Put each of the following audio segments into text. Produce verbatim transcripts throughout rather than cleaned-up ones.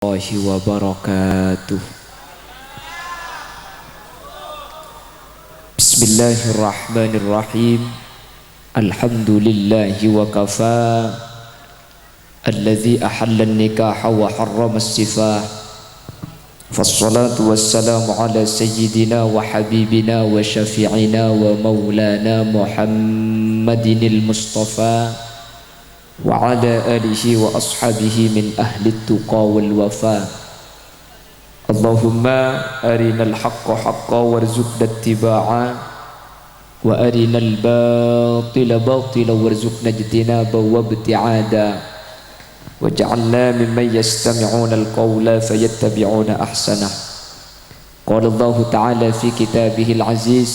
الله وبركاته. بسم الله الرحمن الرحيم. الحمد لله وكفى. الذي أحل النكاح وحرم السفاح. فالصلاة والسلام على سيدنا وحبيبنا وشفيعنا ومولانا محمد المصطفى وعلى آله وأصحابه من أهل التقى والوفاء. اللهم أرنا الحق حقا وارزقنا اتباعه، وأرنا الباطل باطلا وارزقنا اجتنابه وابتعاده، واجعلنا ممن يستمعون القول فيتبعون أحسنه. قال الله تعالى في كتابه العزيز: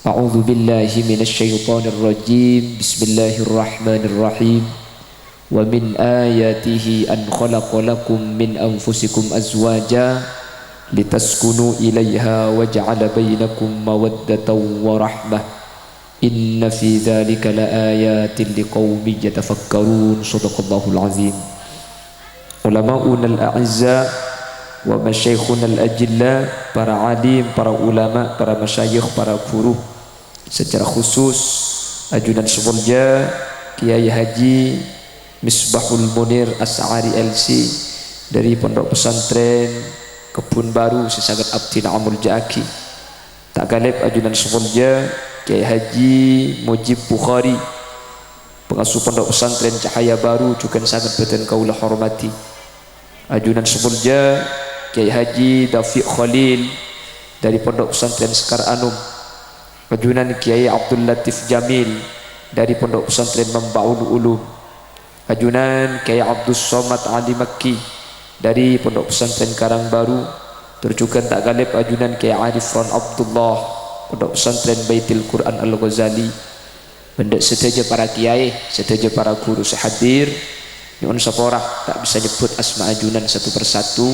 أعوذ بالله من الشيطان الرجيم. بسم الله الرحمن الرحيم. ومن آياته أن خلق لكم من أنفسكم أزواجا لتسكنوا إليها وجعل بينكم مودة ورحمة إن في ذلك لآيات لقوم يتفكرون. صدق الله العظيم. Ulama'unal a'izza wa masyayikhunal ajilla, para alim, para ulama, para masyayikh, para guru. Secara khusus, ajunan sè molja Kiai Haji Misbahul Munir Asy'ari L C dari Pondok Pesantren Kebun Baru sè sanget abdhina amolja'aghi. Ta' ghâlib ajunan sè molja Kiai Haji Mujib Bukhari, pangasuh Pondok Pesantren Cahaya Baru, jhughân sanget bâdhân kaulâ hormadhi. Ajunan sè molja Kiai Haji Dafiq Khalil dari Pondok Pesantren Sekar Anum. Ajunan Kiai Abdul Latif Jamil dari Pondok Pesantren Mambaul Ulum. Ajunan Kiai Abdus Somad Ali Makki dari Pondok Pesantren Karangbaru. Tor jhughân ta' ghâlib ajunan Kiai Arif Ron Abdullah, Pondok Pesantren Baitil Quran Al-Ghazali. Bân dâ' sadhâjâ para kiai, sadhâjâ para guru sè hadir, nyo'on sapora, ta' bisa nyebbhut asma ajunan satu per satu,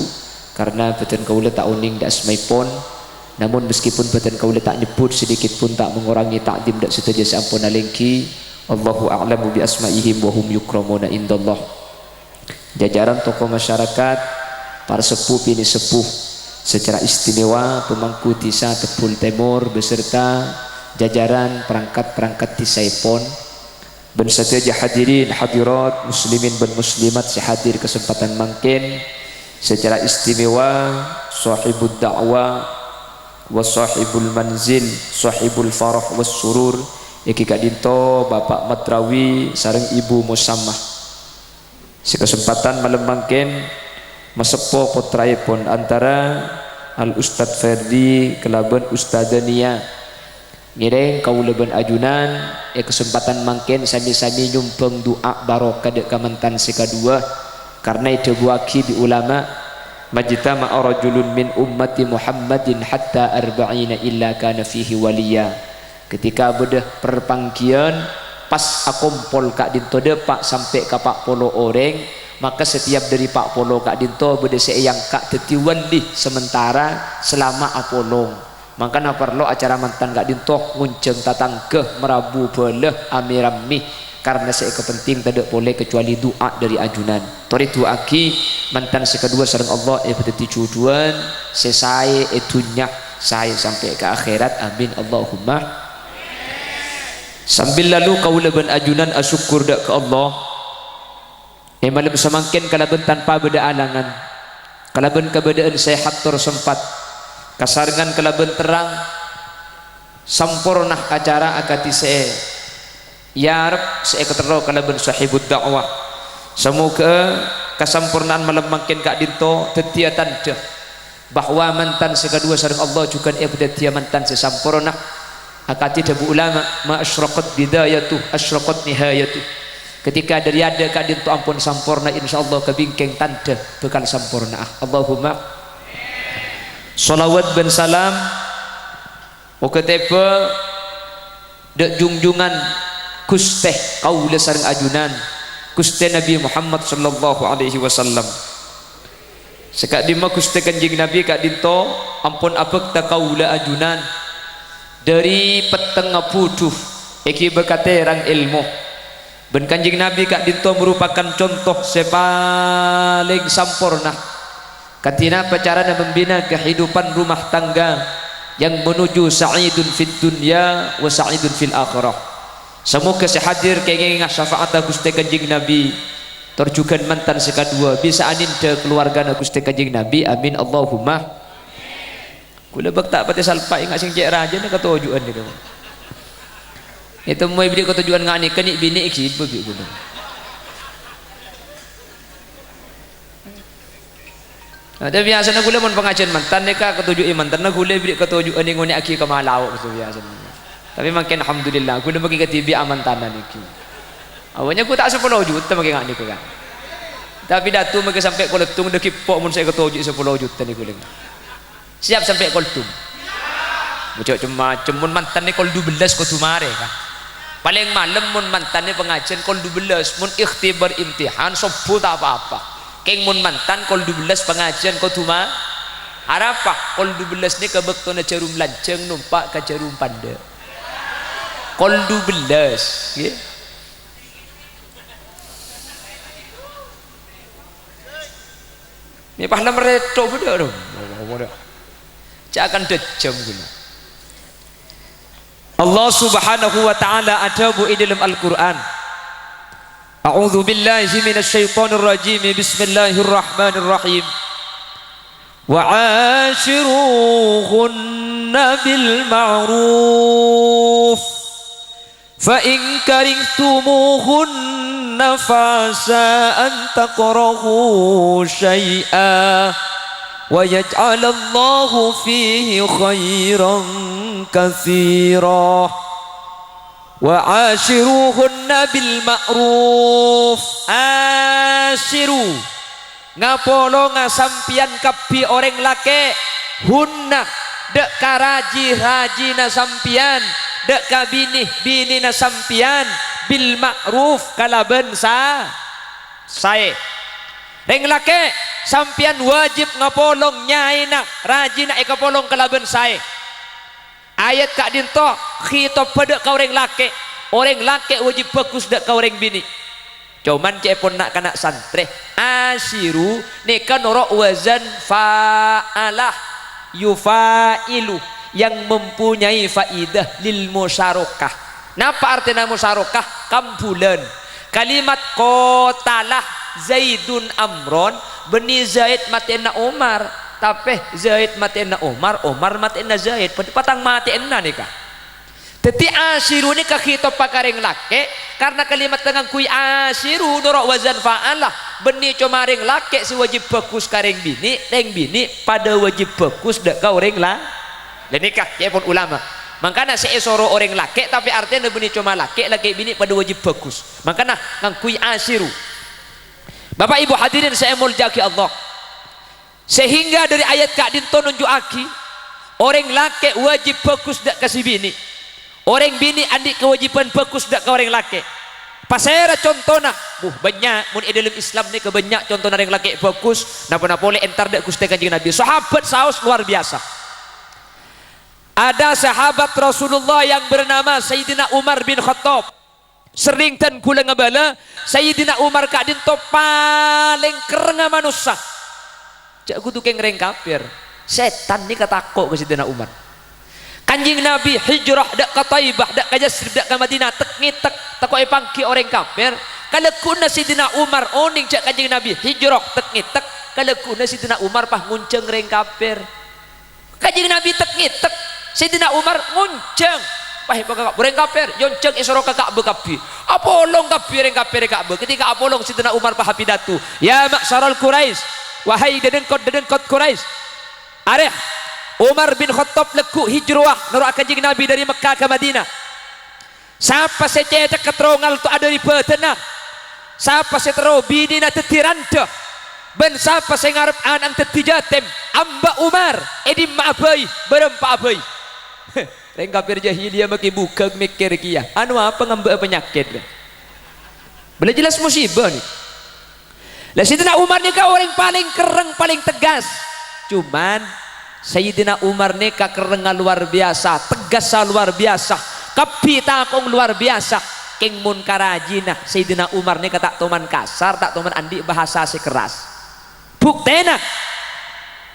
karna bâdhân kaulâ ta' onèng dâ' asmaèpon. Namun, meskipun bâdhân kaulâ ta' nyebbhut, sedikit pun ta' mengurangi ta'dim dâ' sadhâjâ sè ampon alèngghi. Allahu a'lamu bi asma'ihim wa hum yukramuna indallah. Jajaran tokoh masyarakat, para seppo binè' seppo, secara istimewa pemangku dhisa Tebbul Tèmor beserta jajaran perangkat-perangkat dhisaèpon, bân sadhâjâ hadirin hadirat muslimin bân muslimat sè hadir kasempadhân mangkèn, secara istimewa sahibud da'wah wa sahibul manzil, sahibul farah was surur, èngghi ka'dinto Bapak Matrawi sareng Ibu Musammah. Sè kasempadhân malem mangkèn maseppo pottraèpon antara Al Ustadz Ferdi kalabân Ustadzah Nia. Ngèrèng kaulâ bân ajunan è kasempadhân mangkèn sami-sami nyombhâng du'a barokah dâ' ka mantan sè kaduwâ, karna èdhâbuwâghi bi' ulama, "Majtama'a rajulun min ummati Muhammadin hatta arba'ina illa kana fihi waliya." Ketika bâdâ parpangghiyân, pas akompol ka'dinto dâpa' sampè' ka pa' polo orèng, maka setiap dâri pa' polo ka'dinto bâdâ sè èangka' dhâddhi wali sementara selama apolong. Mangkana parlo acara mantan ka'dinto ngonjhâng tatangghâ, marabu bhâlâ, amè-rammè, karna sè èkapenting tadâ' polè kecuali du'a dâri ajunan. Torè du'aaghi mantan sè kaduwâ sareng Allah èpadhâddhi jhudhuwân sè saè è dhunnya, saè sampè' ka akhèrat. Amin, Allahumma. Sambil lalu kaulâ bân ajunan asokkor dâ' ka Allah, è malem samangkèn kalabân tanpa bâdâ alangan, kalabân kabâdâ'ân sehat tor sempat, kasarengngan kalabân terrang, samporna acara akadhi sè èarep sè èkaterro kalabân sahibud da'wah. Samoghâ kasamporna'an malem mangkèn ka'dinto dhâddhiyâ tandhâ bahwa mantan sè kaduwâ sareng Allah jhughân èpadhâddhiyâ mantan sè samporna. Akadhi dhâbu ulama, "Ma asyraqat bidayatuh, asyraqat nihayatuh." Ketika dâri adâ' ka'dinto ampon samporna, insyaallah ka bingkèng tandhâ bhâkal samporna'a. Allahumma shalawat bân salam moghâ tèbâ dâ' junjungan Ghustè kaulâ sareng ajunan, Ghustè Nabi Muhammad sallallahu alaihi wasallam. Sè ka'dimma Ghustè Kanjeng Nabi ka'dinto ampon abhâkta kaulâ ajunan dâri pettengnga budhu èghibâ ka tèrang èlmo. Bân Kanjeng Nabi ka'dinto merupakan conto sè palèng samporna Kadhi napa carana membina kehidupan rumah tangga yang menuju sa'idun fid dunya wa sa'idun fil akhirah? Samoga sè hadir kèngènga syafa'atta Ghustè Kanjeng Nabi, tor jhughân mantan sè kaduwâ bisa anèndhâ kalowarghâna Ghustè Kanjeng Nabi. Amin, Allahumma. Kaulâ bâk ta' patè salpa' enga' sè cè' rajâna katoju'ân nèka. Ètemmo è bâdâ katoju'ân nga' nèka nè'-binè' èghibâ bi' kaulâ. Nah, tapè biyasana kaulâ mon pangajiân mantan nèka katoju'i mantanna kaulâ bâdâ katoju'ân ngonè'aghi ka Malao gitu biyasana. Tapè mangkèn alhamdulillah kaulâ mangkèn kadhibi' amantanan nèka. Awalnya ghu ta' sapolo juta mangkèn nga' nèka kan. Tapè dâtu mangkèn sampè' koleddhung dâgghi' po' mon sè èkatoju'i sapolo juta nèka kaulâ. Siap sampè' koleddhung? Ojo cem-macem, mon mantanna kol dubellâs kodhu marè, ka. Palèng malem mon mantanna pangajiân kol dubellâs, mon ikhtibar imtihan, sobbhu ta' pa-apa. Kèng mon mantan kol dubellâs pangajiân kodhu ma-, arapa? Kol dubellâs nèka bâktona jhârum lanjhâng nompa' ka jhârum pandâ'. Kol dubellâs, ngghi. Mè' pas la marètto' bâdâ, dong. Jhâ' kan dâjjhâm ghulâ. Allah Subhanahu wa Ta'ala adhâbu è dâlem Al-Qur'an, "A'udzu billahi minasy syaithanir rajim. Bismillahirrahmanirrahim. Wa 'asyiruhunna bil ma'ruf." Fa in karihtumuhunna fa 'asa an takrahu syai'an wa yaj'alallahu fihi khairan katsira. Wa 'asyiruhunna bil ma'ruf. 'Asyiru. Ngapolonga sampèyan kabbhi orèng lakè', hunna, dâ' ka raji-rajina sampèyan, dâ' ka binè-binèna sampèyan, bil ma'ruf, kalabân sa-, saè. Rèng lakè', sampèyan wajib ngapolong nyaèna rajina èkapolong kalabân saè. Ayat ka'dinto khitabbhâ dâ' ka orèng lakè'. Orèng lakè' wajib bhâghus dâ' ka orèng binè'. Coma ca'èpon na'-kana' santrè, asyiru nèka noro' wazan fa'alah, yufa'ilu, yang mempunyai faidah lil musyarakah. Napa artèna musyarakah? Kambhulân. Kalimat qatalah Zaidun Amron, bânnè Zaid matè'ana Umar. Tapè Zaid matè'ana Umar, Umar matè'ana Zaid. Padâ patang matè'ana nèka. Dhâddhi, asyiru nèka khitabbhâ ka rèng lakè', karna kalimat ngangghuy asyiru noro' wazan fa'alah. Bânnè coma rèng lakè' sè wajib bhâghus ka rèng binè', rèng binè' padâ wajib bhâghus dâ' ka orèng la-, la nèka ca'èpon ulama. Mangkana sè èsoro orèng lakè', tapè artèna bânnè coma lakè', lakè' binè' padâ wajib bhâghus. Mangkana ngangghuy asyiru. Bapa' Ibu hadirin sè èmoljâ'aghi Allah. Sehingga dâri ayat ka'dinto nonjhu'aghi, orèng lakè' wajib bhâghus dâ' ka sè binè'. Orèng binè' andi' kawâjibhân bhâghus dâ' ka orèng lakè'. Pasèra contona? Buh, bânnya'. Mon è dâlem Islam nèka bânnya' contona rèng lakè' bhâghus, napa-napa polè entar dâ' Ghustè Kanjeng Nabi. Sahabat saos luar biasa. Ada sahabat Rasulullah yang bernama Sayyidina Umar bin Khattab. Serrèng dân ghulâ ngabâlâ, Sayyidina Umar ka'dinto palèng kerrengnga manossa. Jhâ' kodhu kèng rèng kafir. Sètan nèka tako' ka Sayyidina Umar. Kanjeng Nabi hijrah dâ' ka Thaibah, dâ' ka Yasrib, dâ' ka Madinah, tek-ngètek, tako' èpangghi orèng kafir. Kalagghuwânna Sayyidina Umar onèng jhâ' Kanjeng Nabi hijrah, tek-ngètek, kalagghuwânna Sayyidina Umar pas ngonjhâng rèng kafir. Kanjeng Nabi tek-ngètek, Sayyidina Umar ngonjhâng. Wah, èpaka-, orèng kafir, èonjhâng èsoro ka Ka'bah kabbhi. Apolong kabbhi orèng kafir è Ka'bah. Ketika apolong, Sayyidina Umar pas apidato, "Ya ma'syaral Quraisy, wahai dhâdhengkot-dhâdhengkot Quraisy." Arèya, Umar bin Khattab lagghu' hijrah noro'a Kanjeng Nabi dâri Mekkah ka Madinah. Sapa sè cècakka terro ngalto'a dâri bâdânna? Sapa sè terro binèna dhâddhi randhâ? Bân sapa sè ngarep ana'na dhâddhi jatèm? Amba' Umar, è dimma'a bhâi, bârâmpa'a bhâi. Rèng kafir jahiliyah makè bhughâng mèkkèr kèya, anu apa ngamba'a panyakèt? Bâlâ jelas musibah nèka. Lah, Sayyidina Umar nèka orèng palèng kerreng, palèng tegas. Cuman, Sayyidina Umar nèka kerrengnga luar biyasa, tegghâssa luar biyasa, kabbhi takong luar biyasa. Kèng mon ka rajina, Sayyidina Umar nèka ta' toman kasar, ta' toman andi' bhâsa sè kerras. Buktèna,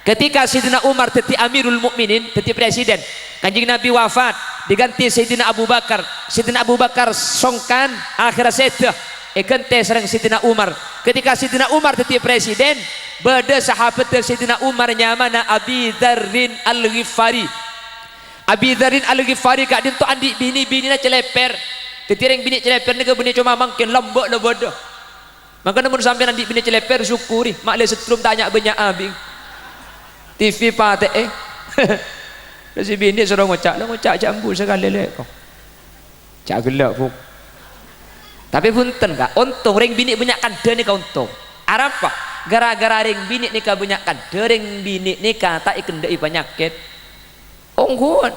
Ketika Sayyidina Umar dhâddhi Amirul Mukminin, dhâddhi presiden, Kanjeng Nabi wafat, diganti Sayyidina Abu Bakar. Sayyidina Abu Bakar songkan, akhirnya sèdhâ, èghântè sareng Sayyidina Umar. Ketika Sayyidina Umar dhâddhi presiden, bâdâ sahabat Sayyidina Umar nyamana Abi Dzarrin Al-Ghifari. Abi Dzarrin Al-Ghifari ka'dinto andi' binè, binèna cèlèpèr. Dhâddhi rèng binè' cèlèpèr nèka bânnè coma mangkèn, lambâ' la bâdâ. Mangkana mon sampèyan andi' binè cèlèpèr, syukuri. Ma' lè setrum ta' nya'-bânnya' abing. T V patè'è. Terros sè binè' soro ngoca', "La ngoca' jhâ' embu sakalè, Lè', ko'." Jhâ' ghellâ', Bu. Tapè bhunten, Ka', ontong rèng binè' bânnya' kandhâ nèka ontong. Arapa? Gara-gara rèng binè' nèka bânnya' kandhâ, rèng binè' nèka ta' èkendhâ'i panyakèt. Ongghuwân.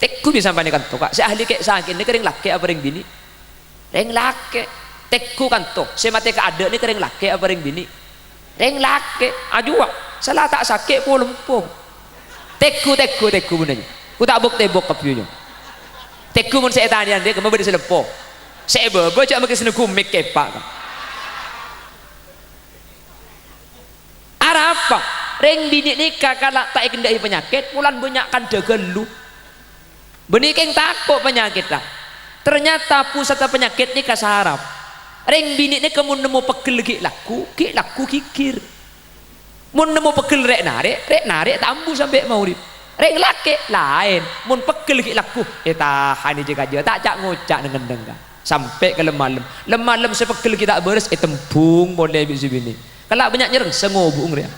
Tèngghu bi' sampèyan kanto, Ka'. Sè ahli kè-, sakè'na rèng lakè' apa rèng binè'? Rèng lakè'. Tèngghu kanto. Sè matè kaadâ' nèka rèng lakè' apa rèng binè'? Rèng lakè'. Ajuwâ. Sala ta' sakè' polompo. Tèngghu, tèngghu, tèngghu bhunten. Ku ta' bok-tèbok kabbhi, nyo. Tèngghu mon sè ètanèyan rè kemma bâdâ sè lempo. Sè è bâbâ jhâ' makè sè neggu mik kèpa', Ka'. Arapa? Rèng binè' nèka kala' ta' èkendhâ'i panyakèt, polana bânnya' kandhâ ghâllu. Bânnè kèng tako' panyakètta. Ternyata pusatna panyakèt nèka saraf. Rèng binè' nèka mon nemmo pegghel ghi' lagghu, ghi' lagghu ghighir. Mon nemmo pegghel rè'-narè', rè'-narè' ta' ambu sampè' maghrib. Rèng lakè' laèn, mon pegghel ghi' lagghu, ètahanè jâ-kajâ, ta' ca'-ngoca' neng-enneng, Ka'. Sampè' ka lem-malem. Lem-malem sè pegghel ghi' ta' bârâs, ètembhung polè bi' sè binè'. Kala' bânnya' nyerrengseng ngobung rèya.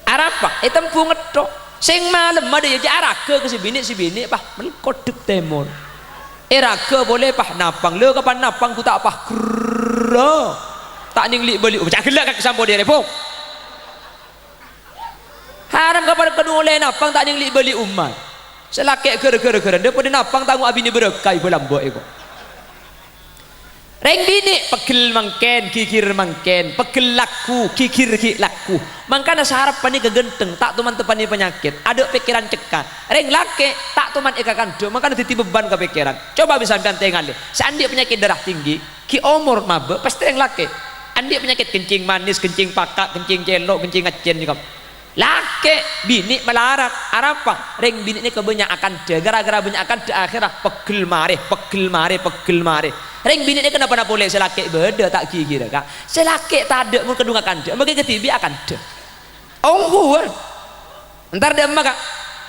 Arapa? Ètembhung ètto. Sè malem adâ' iyâ jhâ' araghâ ka sè binè', sè binè' pas mèlkot dâk tèmor. Èraghâ polè pas napang. Lha, kapan napang ghu ta' pas grrrâ. Ta' nèng li'-bâli'. Ca' ghellâ' ka' sampon dhi' rèbung. Haram ka para kanu ollè napang ta' nèng li'-bâli' ommat. Sè lakè' ghâr-ghâr-ghâr, dâ' padâ napang tango abinè bârâkah ibu lambâ' èko. Rèng binè' pegghel mangkèn, ghighir mangkèn, pegghel lagghu, ghighir ghi' lagghu. Mangkana saraf panèka ghântheng, ta' toman teppa'na panyakèt, adâ' pèkkèran cekka. Rèng lakè' ta' toman èkakandhâ, mangkana dhâddhi beban ka pèkkèran. Coba bi' sampèyan tèngalè, sè andi' panyakèt darah tinggi, ghi' omor mabâ', pastè rèng lakè'. Andi' panyakèt kencing manis, kencing paka', kencing cèlo', kencing accèn, nèka. Lakè', binè' malarat. Arapa? Rèng binè' nèka bânnya' akandhâ. Gara-gara bânnya' akandhâ, akhèrra pegghel marè, pegghel marè, pegghel marè. Rèng binè' nèka napa-napa polè sè lakè' bâdâ ta' ghighirâ, Ka'. Sè lakè' tadâ' mon kadhung akandhâ, makè kadhibi' akandhâ. Ongghuwân. Entar dâ' emma, Ka'.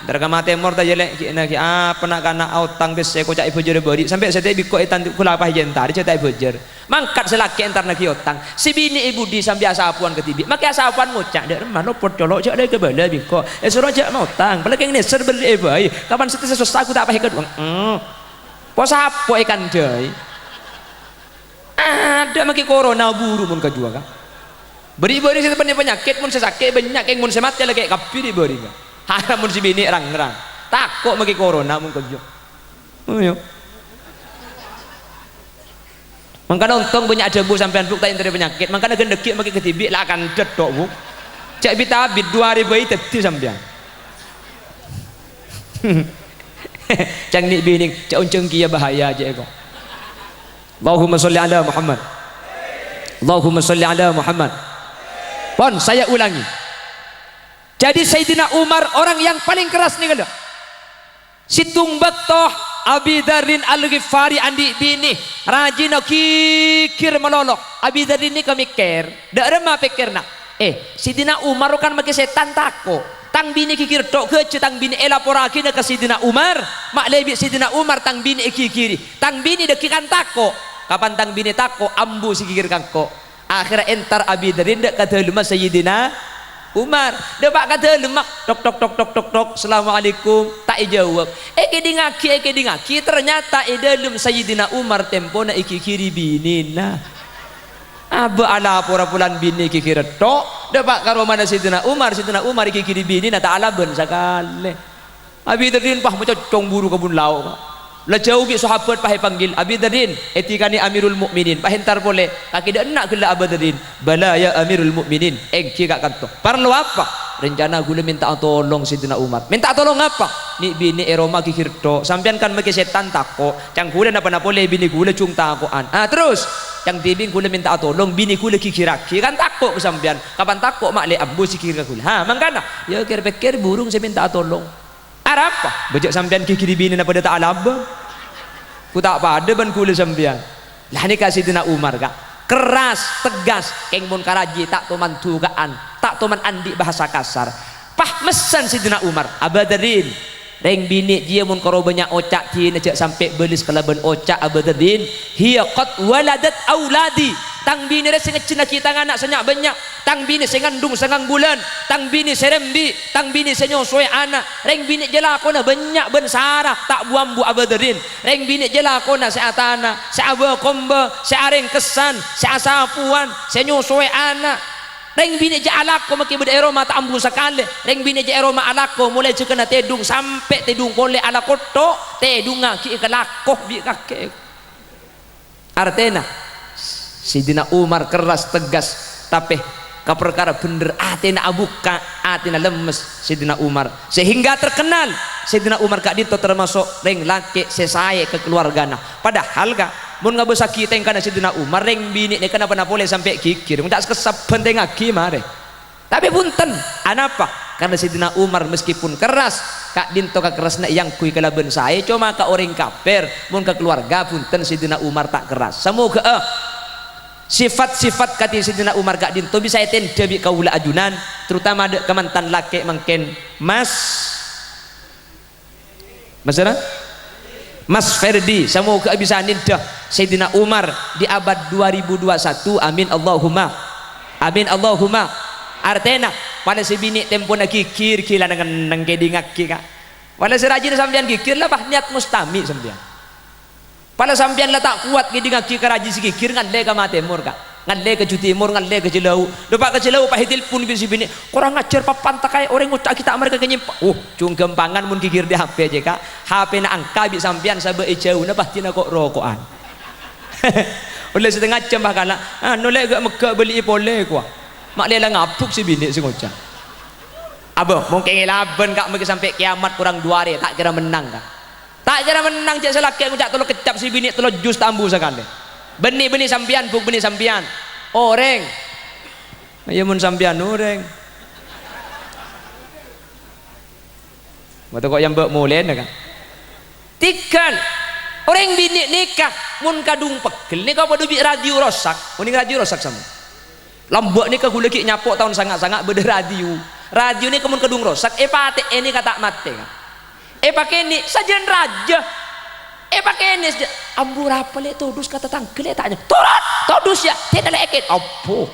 Entar ka matè mor ta' iyâ, Lè', ghi'na ghi' apa na'-kana' aotang pèssè koca' èbhâjâr bâri', sampè' sè ta' bikko' ètandu' kulapa èjhâ' entar jhâ' ta' èbhâjâr. Mangkat sè lakè' entar naghi otang. Sè binè' è budi sambi asapowan kadhibi'. Makè asapowan ngoca', "Dâ' remma lopot colo' jhâ' la èkabâlâ bi' engko'. Èsoro jhâ' maotang. Palakèng nèser berri'è bhâi. Kapan satèya sè sossa ghu ta' pas èkadhuwâng." Mm. Posapo èkandhâi. Adâ' makè korona buru mon kajhuwâ, Ka'. Bâri'-bâri' sè teppa'na panyakèt, mon sè sakè' bânnya' kèng, mon sè matè lakè' kabbhi rè' bâri', Ka'. Haram mon sè binè' rang-ngrang. Tako' makè korona mon kajhuwâ. Oh, iyâ. Mangkana ontong bânnya' adhâbu sampèyan, Bu, ta' èntarè panyakèt. Mangkana ghândhâghi' makè kadhibi' la akandhâ tho', Bu. Jhâ' bit-abit, du arè bhâi dhâddhi sampèyan. Cang nè' binè', jhâ' onjhâng kèya bahaya, jhâ' ko'. Allahumma sholli ala Muhammad. Allahumma sholli ala Muhammad. Pon, saya ulangi. Jadi Sayyidina Umar orang yang paling keras nèka lho. Sèttong bâkto Abi Dzarrin Al-Ghifari andi' binè, rajina ghighir malolo. Abi Dzarrin nèka mèkkèr, dâ' remma pèkkèrna, "Eh, Sayyidina Umar kan makè sètan tako'. Tang binè ghighir tho' ghâjâ tang binè èlaporraghina ka Sayyidina Umar, ma' lè bi' Sayyidina Umar tang binè èghighiri. Tang binè dâggi' kan tako'. Kapan tang binè tako', ambu sè ghighir ka engko'." Akhèrra èntar Abi Dzarrin dâ' ka dâlemma Sayyidina Umar. Dâpa' ka dâlemma, tok, tok, tok, tok, tok, tok, "Assalamualaikum." Ta' èjâwâb. Èkèdingngaghi, èkèdingngaghi, ternyata è dâlem Sayyidina Umar tempona èghighiri binèna. Abâ' alapora polana binè ghighir tho', dâpa' ka romana Sayyidina Umar, Sayyidina Umar èghighiri binèna ta' alabân sakalè. Abi Dzarrin pas macocong buru ka bun lao', Ka'. La jhâu bi' sahabat pas èpanggil, "Abi Dzarrin, èdikanè Amirul Mukminin, pas èntar polè." "Kakè dâ' enna' ghellâ', Aba Dzarrin?" "Bala, ya Amirul Mukminin." "Èngghi, Ka', kanto." "Parlo apa?" "Rencana ghulâ mènta'a tolong Sayyidina Umar." "Mènta'a tolong apa?" "Nè' binè' è roma ghighir tho'. Sampèyan kan makè sètan tako'. Ca'na ghulâ napa-napa polè binè ghulâ jhung tako'an." "Ah, terros?" Ca'na dhibi' kaulâ mènta'a tolong, binè kaulâ ghighirraghi, kan tako' ka sampèyan. Kapan tako', ma' lè ambu sè ghighir ka kaulâ. Ha, mangkana, ya kèr-pèkkèr burung sè mènta'a tolong. Arapa? Bâ' jhâ' sampèyan ghighiri binèna padâ ta' alabâng. Ghu ta' padâ bân kaulâ sampèyan. Lah, nèka Sayyidina Umar, Ka'. Kerras, tegas, kèng mon karajhi ta' toman dhuka'an, ta' toman andi' bahasa kasar. Pas messen Sayyidina Umar, "Aba Dzarrin, rèng binè' jiyâ mon karo bânnya' oca' dinah jhâ' sampè' bâles kalabân oca', Aba Dzarrin, hiya qad waladat auladi, tang binè rèya sè ngajhânnaghi tang ana' sè nya'-bânnya', tang binè sè ngandung sangang bulân, tang binè sè rembi', tang binè sè nyosowè ana', rèng binè' jiyâ lakona bânnya' bân sara, ta' bu-ambu Aba Dzarrin, rèng binè' jiyâ lakona sè atana, sè abâ-kombâ, sè arèngkessan, sè asapowan, sè nyosowè ana'." Rèng binè' jiyâ alako maskè bâdâ è roma ta' ambu sakalè. Rèng binè' jiyâ è roma alako molaè jhâkana tèdung sampè' tèdung polè alako tho', tèdungnga ghi' èkalako bi' kakè. Artèna, Sayyidina Umar kerras, tegas, tapè ka parkara bhendher atèna abukka', atèna lemmes Sayyidina Umar. Sehingga terkenal Sayyidina Umar ka'dinto termasuk rèng lakè' sè saè ka kaluwargana. Padahal, Ka', mon ngabâssaghi tèngkana Sayyidina Umar, rèng binè' nèka napa-napa ollè sampè' ghighir, mon ta' sakessa' bhântèngngaghi marè. Tapè bhunten, anapa? Karna Sayyidina Umar meskipun kerras, ka'dinto kakerrasanna èangghuy kalabân saè, coma ka orèng kafir, mon ka kaluwarga bhunten Sayyidina Umar ta' kerras. Samoghâ'â sifat-sifat kadhi Sayyidina Umar ka'dinto bisa ètendhâ bi' kaulâ ajunan, terutama dâ' ka mantan lakè' mangkèn, Mas. Mas sèra? Mas Ferdi, samoghâ'â bisa nèndhâ Sayyidina Umar di abad dua ribu dua satu. Amin Allahumma. Amin Allahumma. Artèna, polè sè binè' tempona ghighir, ghilâ neng-enneng kèdingngaghi, Ka'. Polè sè rajina sampèyan ghighir, la pas niyat mustami' sampèyan. Polè sampèyan la ta' kowat kèdingngaghi karajhi sè ghighir, ngallè ka Matemor, Ka'. Ngallè ka Jhutimor, ngallè ka Jhâlâu'. Dâpa' ka Jhâlâu', pas ètelpon bi' sè binè', "Korang ajhâr, papan ta' kaè orèng ngoca' ghi' ta' marè ka kènyèmpa." "Oh, jhung ghâmpangan mon ghighir dâri H P jiyâ, Ka'. H P-na angka bi' sampèyan sabâ' è jhâuna, pas dina ko'-roko'an." Ollè satengnga jhâm, pas kala', "Anu, Lè', ghâ' megghâ' bâli'i polè, kowa." Ma' lè la ngabuk sè binè' sè ngoca'. Abâ, mon kèngèng labân, Ka', mangkèn sampè' kèyamat korang du arè, ta' kèra mennang, Ka'. Ta' kèra mennang, jhâ' sè lakè' ngoca' tello keccap, sè binè' tello jus ta' ambu sakalè. Bânnè, bânnè sampèyan, Bu', bânnè sampèyan. Orèng. Iyâ, mon sampèyan orèng. Bâto ko' èyambâ' molèna, Ka'. Tèghâl. Orèng binè' nèka, mon kadhung pegghel nèka padâ bi' radio rosak. Onèng radio rosak, samo. Lambâ' nèka ghulâ ghi' nyapo' taon sanga'-sanga' bâdâ radio. Radio nèka mon kadhung rosak, èpatè'è nèka ta' matè, Ka'. Èpakènè' sajân rajâ. Èpakènè' sajân. Ambu rapa, Lè', todus ka tatangghâ, Lè', ta' nya-, "Torot, todus, yâ, dina Lè' èkèn." Abbo.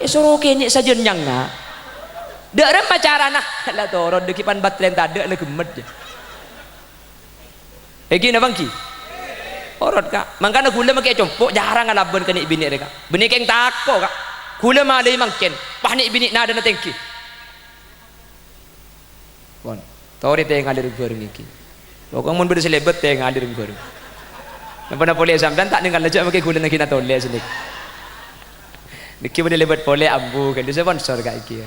Èsoro kènè' sajân nyanga'. Dâ' remma carana? La torot, dâggi' pan batrèna tadâ' la ghemmet, yâ. Èngghi napa èngghi? Orot, Ka'. Mangkana ghulâ makè compo' jhârâng alabân ka nè'-binè' rè, Ka'. Bânnè kèng tako', Ka'. Ghulâ malaè mangkèn, pas nè'-binè' nadâna tèngghi. Pon. Torè tèngalè rèng-bhâreng èngghi. Pokok mon bâdâ sè lèbât, tèngalè rèng-bhâreng. Napa-napa polè sampèyan ta' nèngala jhâ' makè ghulâ naghi natolè sènèng. Nèghi bâdâ lèbât polè ambu, ghândhu sponsor, Ka', èngghi.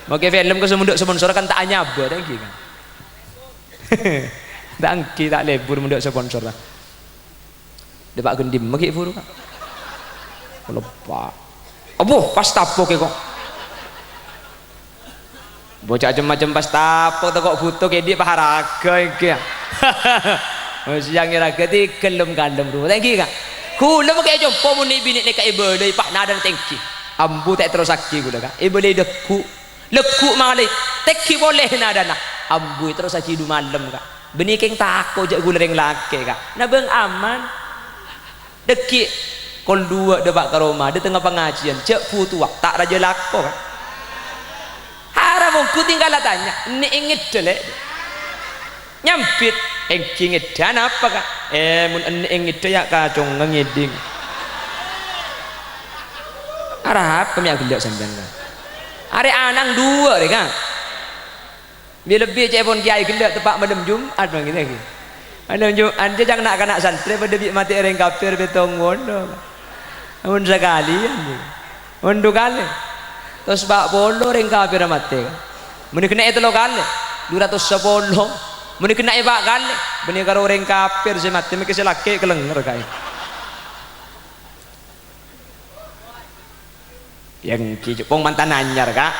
Makè film ko' sè mondhuk sponsor kan ta' anyabâ, ta' èngghi, Ka'. Ta' èngghi, ta' lebur mondhuk sponsor, la. Dâpa' ghândhimma ghi' buru, Ka'. Leppa'. Abbhu, pas tapo' kè, ko'. Bocah cem-macem pas tapo' tako' bhuto kèdhi' paharaga èngghi, yâ. Mesti yang iraga ti gellem-gellem ru. Ta' èngghi, Ka'. Ghulâ makè compo' mon nè'-binè' nèka èbâlâi pas nadâna tèngghi. Ambu ta' èterrossaghi ghulâ, Ka'. Èbâlâi dâggu'. Lèggu' malè, tèngghi polè nadâna. Ambu èterrossaghi du malem, Ka'. Bânnè kèng tako' jhâ' ghulâ rèng lakè', Ka'. Nabâng aman. Dâggi' kol duwâ' dâpa' ka roma, dâtengnga pangajiyân, jhâ' bhutowa, ta' rajâ lako, Ka'. Haram ongghu tinggal atanya, "Ennè' ngèddhâ, Lè'?" Nyambit, "Èngghi ngèddhâ, napa, Ka'?" "Eh, mon ennè' ngèddhâ, yâ, kacongngè ngèdhing." Arapa mè' aghellâ' sampèyan, Ka'? Arè ana'na duwâ' rè, Ka'. Bi-, lebbi cè'èpon kèyaè ghellâ' teppa' malem Jum'at, bân, ghi, ghi. Malem Jum'at jâ' ca'na na'-kana' santrè padâ bi' matè'è rèng kafir pèttong polo. Mon sakalèyan, ghi. Mon du kalè. Tos pa' polo rèng kafirra matè, Ka'. Mon èghenna'è tello kalè, du ratos sapolo. Mon èghenna'è pa' kalè, bânnè karo rèng kafir sè matè, makè sè lakè' kalènger, Ka'. Ya èngghi, pong mantan anyar, Ka'.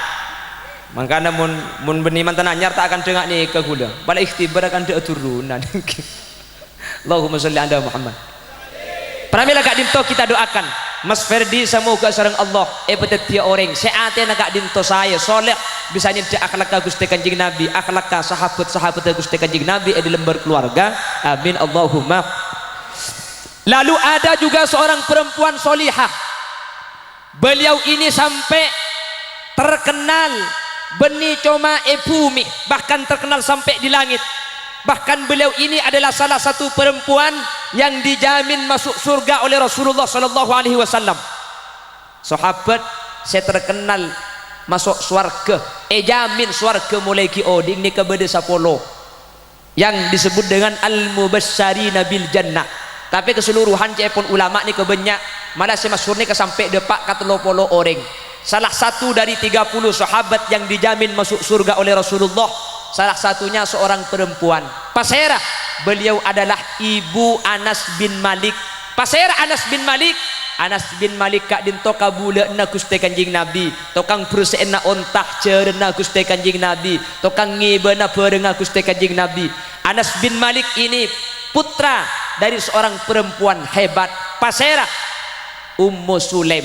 Mangkana mon, mon bânnè mantan anyar ta' akandhâ nga' nèka ghulâ. Pala ikhtibar akandhâ aturunan. Allahumma sholli ala Muhammad. Pramila ka'dinto kita doakan Mas Ferdi, samoga sareng Allah èpadhâddhiyâ orèng sè atèna ka'dinto saè, soleh, bisa nèndhâ akhlakka Ghustè Kanjeng Nabi, akhlakka sahabat-sahabatta Ghustè Kanjeng Nabi è dâlem berkeluarga. Amin, Allahumma. Lalu ada juga seorang perempuan solihah. Beliau ini sampai terkenal bânnè coma è bhumè, bahkan terkenal sampai di langit. Bahkan beliau ini adalah salah satu perempuan yang dijamin masuk surga oleh Rasulullah sallallahu alaihi wasallam. Sahabat sè terkenal maso' sowarghâ, èjamin sowarghâ molaè ghi' odi' nèka bâdâ sapolo yang disebut dengan al-mubasysyarina bil jannah. Tapè keseluruhan ca'èpon ulama nèka bânnya', mala sè masyhur nèka sampè' dâpa' ka tello polo orèng. Salah satu dari tiga puluh sahabat yang dijamin masuk surga oleh Rasulullah, salah satunya seorang perempuan. Pasèra? Beliau adalah ibu Anas bin Malik. Pasèra Anas bin Malik? Anas bin Malik ka'dinto kabulâ'ânna Ghustè Kanjeng Nabi, tokang bersè'ènna onta jhârânna Ghustè Kanjeng Nabi, tokang ngèbâna bhârângnga Ghustè Kanjeng Nabi. Anas bin Malik ini putra dari seorang perempuan hebat. Pasèra? Ummu Sulaim.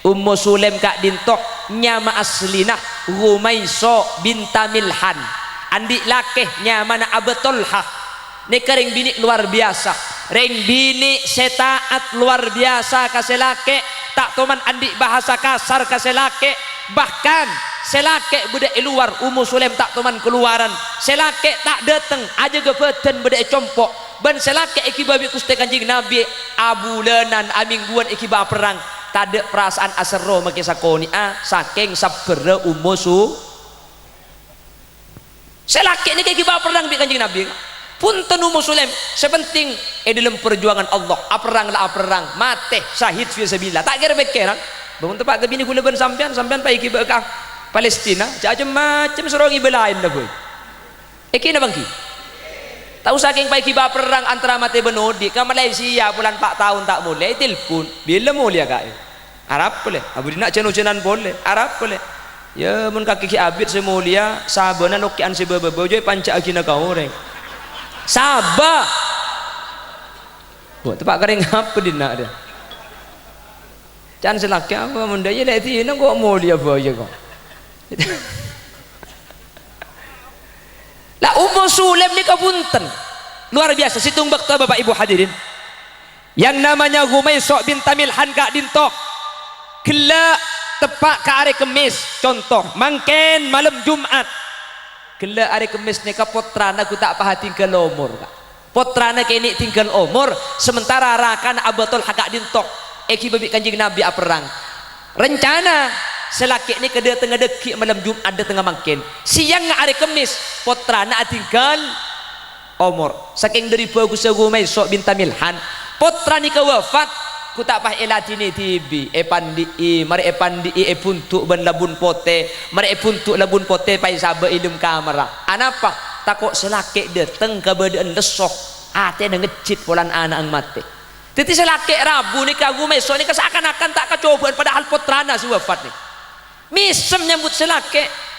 Ummu Sulaim ka'dinto nyama aslina Ghumaisho binta Milhan. Andi' lakè nyamana Abu Tolha. Nèka rèng binè' lowar biyasa. Rèng binè' sè ta'at lowar biyasa ka sè lakè', ta' toman andi' bahasa kasar ka sè lakè'. Bahkan, sè lakè' bâdâ è lowar, Ummu Sulaim ta' toman kalowaran. Sè lakè' ta' dâteng, ajâgâ bhâdhân bâdâ è compo'. Bân sè lakè' èghibâ bi' Ghustè Kanjeng Nabi abulânan, amèngguwân èghibâ aperrang. Tadâ' parasaan aserro makè sakonè'a, sakèng sabbhârrâ Ummu Su-, Sè lakè' nèka èghibâ aperrang bi' Kanjeng Nabi. Bhunten Ummu Sulaim, sè penting è dâlem parjuwangan Allah, aperrang la aperrang, matè, syahid fi sabilillah. Ta' kèra-pèkkèran, bhunten pa' ka binè ghulâ bân sampèyan, sampèyan pa' èghibâ ka Palestina, jhâ' cem-macem soro ngibâ laènna, boy. Èngghi napa èngghi? Ta' osa kèng pa' èghibâ aperrang antara matè bân odi', ka Malaysia polana pa' taon ta' molè, ètelpon, bilâ molèya, Ka'? Arapa lè, abdhina jân-ojânan polè. Arapa lè? Ya, mon kakè ghi' abit sè molèya, sabâna lokè'an sè bâ-bâbâ jhâ' èpanjhâ'âghina ka orèng. Sabâ! Wah, teppa' karèng apa dhinna' dâ? Can sè lakè apa mon dâ' iyâ lè' dina kok molèya bhâi kok. La Ummu Sulaim nèka bhunten. Luar biasa, sèttong bâkto Bapak Ibu hadirin. Yang namanya Ghumaisho binta Milhan ka'dinto ghellâ' teppa' ka arè Kemmès, conto, mangkèn malem Jum'at. Ghellâ' arè Kemmès nèka pottrana ghu ta' paha tinggal omor, Ka'. Pottrana kènè' tinggal omor, sementara rakana Abu Tolha ka'dinto èghibâ bi' Kanjeng Nabi aperrang. Rencana sè lakè' nèka dâtengnga dhâggi' malem Jum'at, dâtengnga mangkèn. Sèyangnga arè Kemmès, pottrana atinggal omor. Sakèng dhâri bhâghussa Ghumaisho binta Milhan, pottra nèka wafat, ghu ta' pas èladhinè dhibi', èpandi'i, marè èpandi'i èbhundu' bân labun potè, marè èbhundu' labun potè pas èsabâ' è dâlem kamarra. Anapa? Tako' sè lakè' dâteng kabâdâ'ân lesso, atèna ngejjhit polana ana'na matè. Dhâddhi sè lakè' rabu nèka, Ghumaisho nèka saakan-akan ta' kacobâ'ân, padahal pottrana sè wafat nèka. Mèsem nyambut sè lakè'.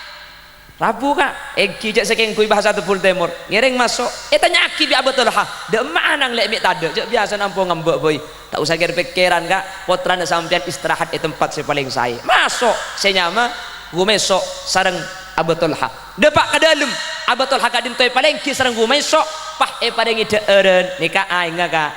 Rabu, Ka', èngghi jhâ' sè kèng ghuy bahasa Tebbul Tèmor. Ngèrèng maso', ètanya'aghi bi' Abu Tolha. Dâ' emma ana'na lè' mè' tadâ', jhâ' biyasana ampo ngambâ' bhâi. Ta' osa kèr-pèkkèran, Ka', pottrana sampèyan istirahat è tempat sè palèng saè. Maso', sè nyama Ghumaisho sareng Abu Tolha. Dâpa' ka dâlem, Abu Tolha ka'dinto èpalèngghi sareng Ghumaisho, pas èparèngè dhâ'ârân. Nèka aèngnga, Ka'.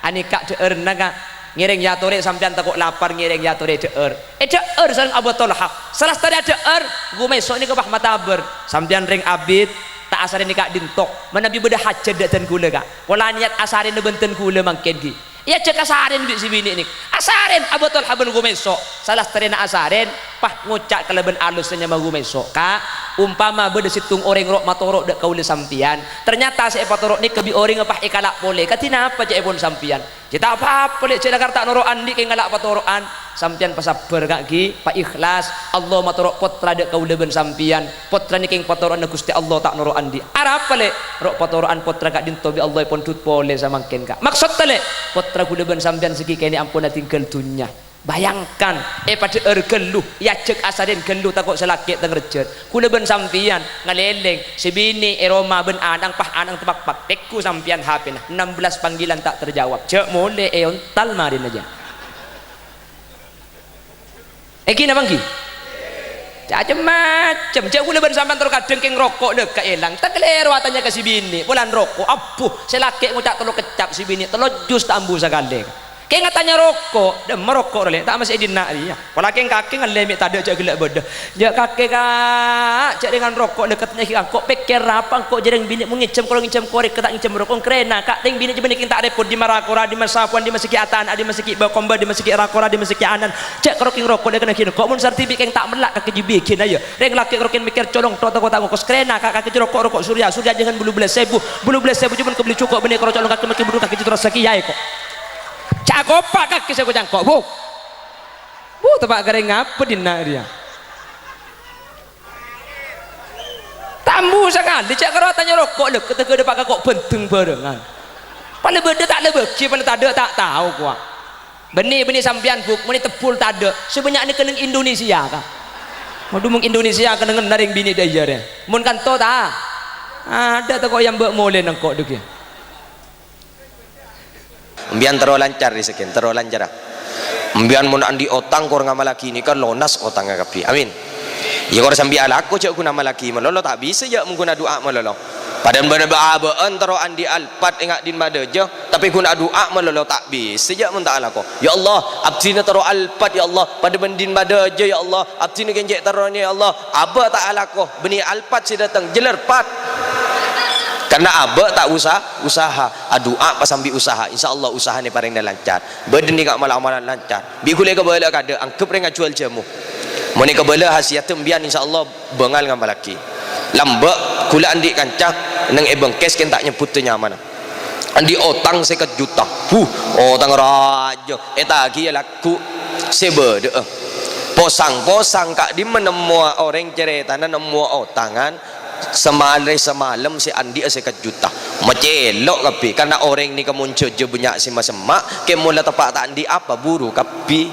Anèka dhâ'ârânna, Ka'. Ngèrèng èyatorè, sampèyan tako' lapar, ngèrèng èyatorè dhâ'âr. Èdhâ'âr sareng Abu Tolha. Salastarè adhâ'âr, Ghumaisho nèka pas matabâr. Sampèyan rèng abit, ta' asarèna ka'dinto. Manabi bâdâ hajhât dâ' dân ghulâ, Ka'. Pola niyat asarèna bân dân ghulâ mangkèn, ghi. Èajhâk asarèn bi' sè binè' nèka. Asarèn Abu Tolha bân Ghumaisho. Salastarèna asarèn, pas ngoca' kalabân alus sè nyama Ghumaisho, "Ka', ompama bâdâ sèttong orèng ro' matoro' dâ' kaulâ sampèyan, ternyata sè èpatoro' nèka bi' orèngnga pas èkala' polè, kadhi napa ca'èpon sampèyan?" "Jhâ' ta' pa-apa, lè', jhâ' la kar ta' noro' andi' kèng ngala' patoro'an." "Sampèyan pasabbhâr, Ka', ghi, paihlas. Allah matoro' pottra dâ' kaulâ bân sampèyan. Pottra nèka kèng patoro'anna Ghustè Allah, ta' noro' andi'." "Arapa, lè'?" "Ro' patoro'an pottra ka'dinto bi' Allah èpondhut polè samangkèn, Ka'." "Maksoddhâ, lè'?" "Pottra ghulâ bân sampèyan sè ghi' kènè' ampon atinggal dhunnya." Bayangkan, èpadhâ'âr ghâllu, èajhâk asarèn ghâllu tako' sè lakè' tèngrejjhât. Kaulâ bân sampèyan ngalèlèng, sè binè' è roma bân ana'na pas ana'na tepakpak. Tèngghu sampèyan H P-na, enam belas panggilan tak terjawab. Jhâ' molè èontal marèna jâ. Èngghi napa èngghi? Cem-macem. Jhâ' kaulâ bân sampèyan terro kadhâng kèng roko' lè' ka èlang. Ta' kalèro atanya ka sè binè', polana roko'. Abbhu, sè lakè' ngoca' tello keccap, sè binè' tello jus ta' ambu sakalè. Kèng atanya roko', dâmma roko' rowa lè', ta' massè è dinna' rèya. Pola kèng kakè ngallè mè' tadâ' jhâ' ghellâ' bâdâ. Jhâ' kakè, Ka', jhâ' rèng roko' lè' katanya kèng angko', pèkkèr apa angko' jhâreng binè' mon ngèjhâm karo ngèjhâm korèk, ta' ngèjhâm roko', krèna, Ka', rèng binè' jhâ' bânnè kèng ta' rèpot, dimma ra-kora, dimma sapowan, dimma sakè' atana', dimma sakè' bâ-, komba, dimma sakè' ra-kora, dimma sakè' anan. Jhâ' karo kèng roko' lè' kèng angko', mon sarti bi' kèng ta' mella' kakè jhâ' bighin, ayo. Rèng lakè' karo kèng mèkkèr colong, to tako' ta' ngokos, krèna, Ka', kakè jhâ' roko', roko' Surya, Surya jhângan bâllu bellâs èbu, bâllu bellâs èbu jhâ' mon kabelli jhuko' bânnè karo colong kakè mèkkèr buru kakè jhâ' terros sakèya èko. Ca'na kopa' kakè sè ko-cangko', Bu. Bu, teppa' karè ngapa dinna' rèya? Ta' ambu sakalè, jhâ' karo atanya roko' lè', kèta ghâdâ pa' kako' bhândheng bhârângan. Palè bâdâ ta' la bâgi, palè tadâ' ta' tao kowa. Bânnè, bânnè sampèyan, Bu, mon ètebbhul tadâ', sè bânnya' nèka neng Indonesia, Ka'. Waduh, mon Indonesia kennengnganna rèng binè' dâ' iyâ rèya. Mon kanto ta'? Adâ' tako' èambâ' molè nèngko' dâggi'. Embiyan terro lancar rezekin, terro lancara. Embiyan mon andi' otang kor ngamallaghi nèka lonas otangnga kabbhi. Amin. Iyâ kor sambi alako jhâ' ghun amallaghi malolo, ta' bisa jhâ' mon ghun adu'a malolo. Padahal bâ-, bâ-, abâ'ân terro andi' Alphard enga' din madâjâ, tapè ghun adu'a malolo ta' bisa jhâ' mon ta' alako. "Ya Allah, abdhina terro Alphard, ya Allah, padâ bân din madâjâ, ya Allah, abdhina ghenjè' terrona, ya Allah." Abâ' ta' alako, bânnè Alphard sè dâteng, jhâlâr, Pat. Karna abâ' ta' usa-, usaha. Adu'a pasambi usaha, insyaallah usahana èparèngana lancar. Bâdâ nèka mala-amalan lancar. Bi' ghulâ èkabâlâ kadâ', angghep rèng ajhuwâl jhâmo. Mon èkabâlâ hasiyadda embiyan, insyaallah bângal ngamallaghi. Lambâ' ghulâ andi' kanca neng è Bengkes kèng ta' nyebbhudhâ nyamana. Andi' otang sèket juta. Huh, otang rajâ. Ètaghi è lagghu' sè bâdâ'â. Posang-posang ka'dimma nemmowa orèng carètana nemmowa otangan. Samalè-, samalem sè andi'â sèket juta. Macèlo' kabbhi, karna orèng nèka mon jhâjhâ bânnya' sè masemma', kèng mon la teppa' ta' andi' apa, buru kabbhi.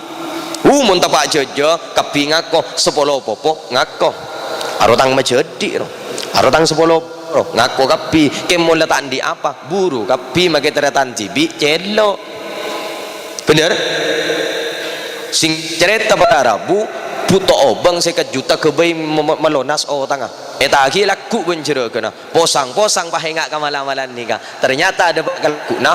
Uh, mon teppa' jhâjhâ, kabbhi ngako, sapolo popo ngako. Aro tang majhâdhi', ro. Aro tang sapolo, ro, ngako kabbhi. Kèng mon la ta' andi' apa, buru kabbhi, makè tarètan dhibi', cèlo'. Bhender? Sèng carèta para rabu, bhuto obâng sèket juta ghâbây ma-, ma-, malonas otangnga. Ètaghi lagghu' bân jhârâghânna. Posang-posang paènga' ka mala-amalan nèka. Ternyata adâ' bâ' ka lagghu'na,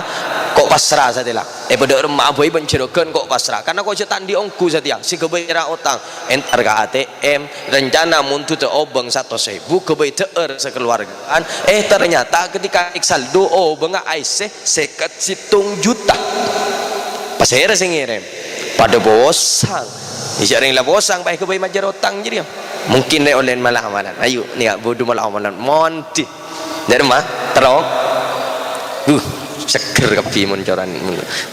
ko' pasra satèya la. Èpadâ' remma'a bhâi bân jhârâghân ko' pasra. Karna ko' jhâ' ta' andi' ongghu satèya. Sè ghâbây ra otang. Entar ka A T M. Rencana mon duta obâng satos èbu, ghâbây dhâ'âr sakaluwarga'an. Eh, ternyata ketika cek saldo obângnga aèssè sèket sèttong juta. Pasèra sè ngèrèm? Padâ posang. Iyâ, rèng la posang, paè ghâbây majâr otang jârèya. Mungkin rè ollèna mala-amalan. Ayo, nèka bâdâ mala-amalan. Mondi? Dâri ma? Terro? Uh, seger kabbhi mon coran,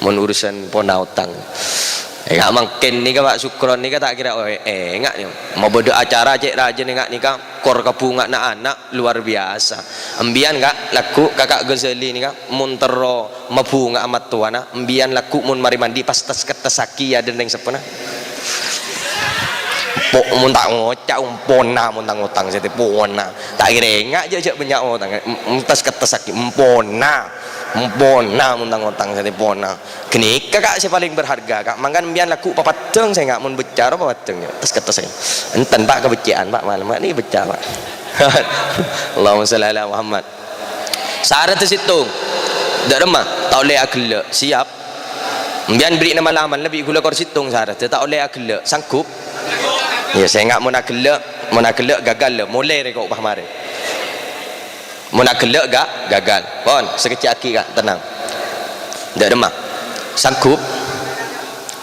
mon urusan pona otang. Enga' mangkèn nèka, Pak Sukron nèka ta' kèra, oh, enga' nèka. Mabâdâ acara cè' rajâna enga' nèka, kor kabhunga'anna ana' luar biasa. Embiyan, Ka', lagghu' Kaka' Ghazali nèka, mon terro mabhunga'a mattowana, embiyan lagghu' mon marè mandi pas tes-kettessaghi ya dendeng seppona. Po-, mon ta' ngoca', umpona mon ta' ngotang sè tepona. Ta' kèra enga' jhâ', jhâ' bânnya' otang. Em-, em-, tes-kettessaghi, umpona. Umpona mon ta' ngotang sè tepona. Ghânèka, Ka', sè palèng berharga, Ka'. Mangkana embiyan lagghu' papaddhâng sè enga' mon becca ro papaddhâng, ya. Tes-kettessaghi. Enten, Pak, kabecce'an, Pak, malem. Pak, nèka becca, Pak. Allahumma shalli ala Muhammad. Saradda sèttong. Dâ' remma, ta' ollè aghellâ'. Siap. Embiyan bherri'na mala-amala bi' ghulâ kor sèttong saradda, ta' ollè aghellâ'. Sanggup? Iyâ, sè enga' mon aghellâ', mon aghellâ' gagal, la. Molè rè ko' pas marè. Mon aghellâ' ga-, gagal. Pon, sakejjhâ' aghi, Ka', tenang. Dâ' remma. Sanggup?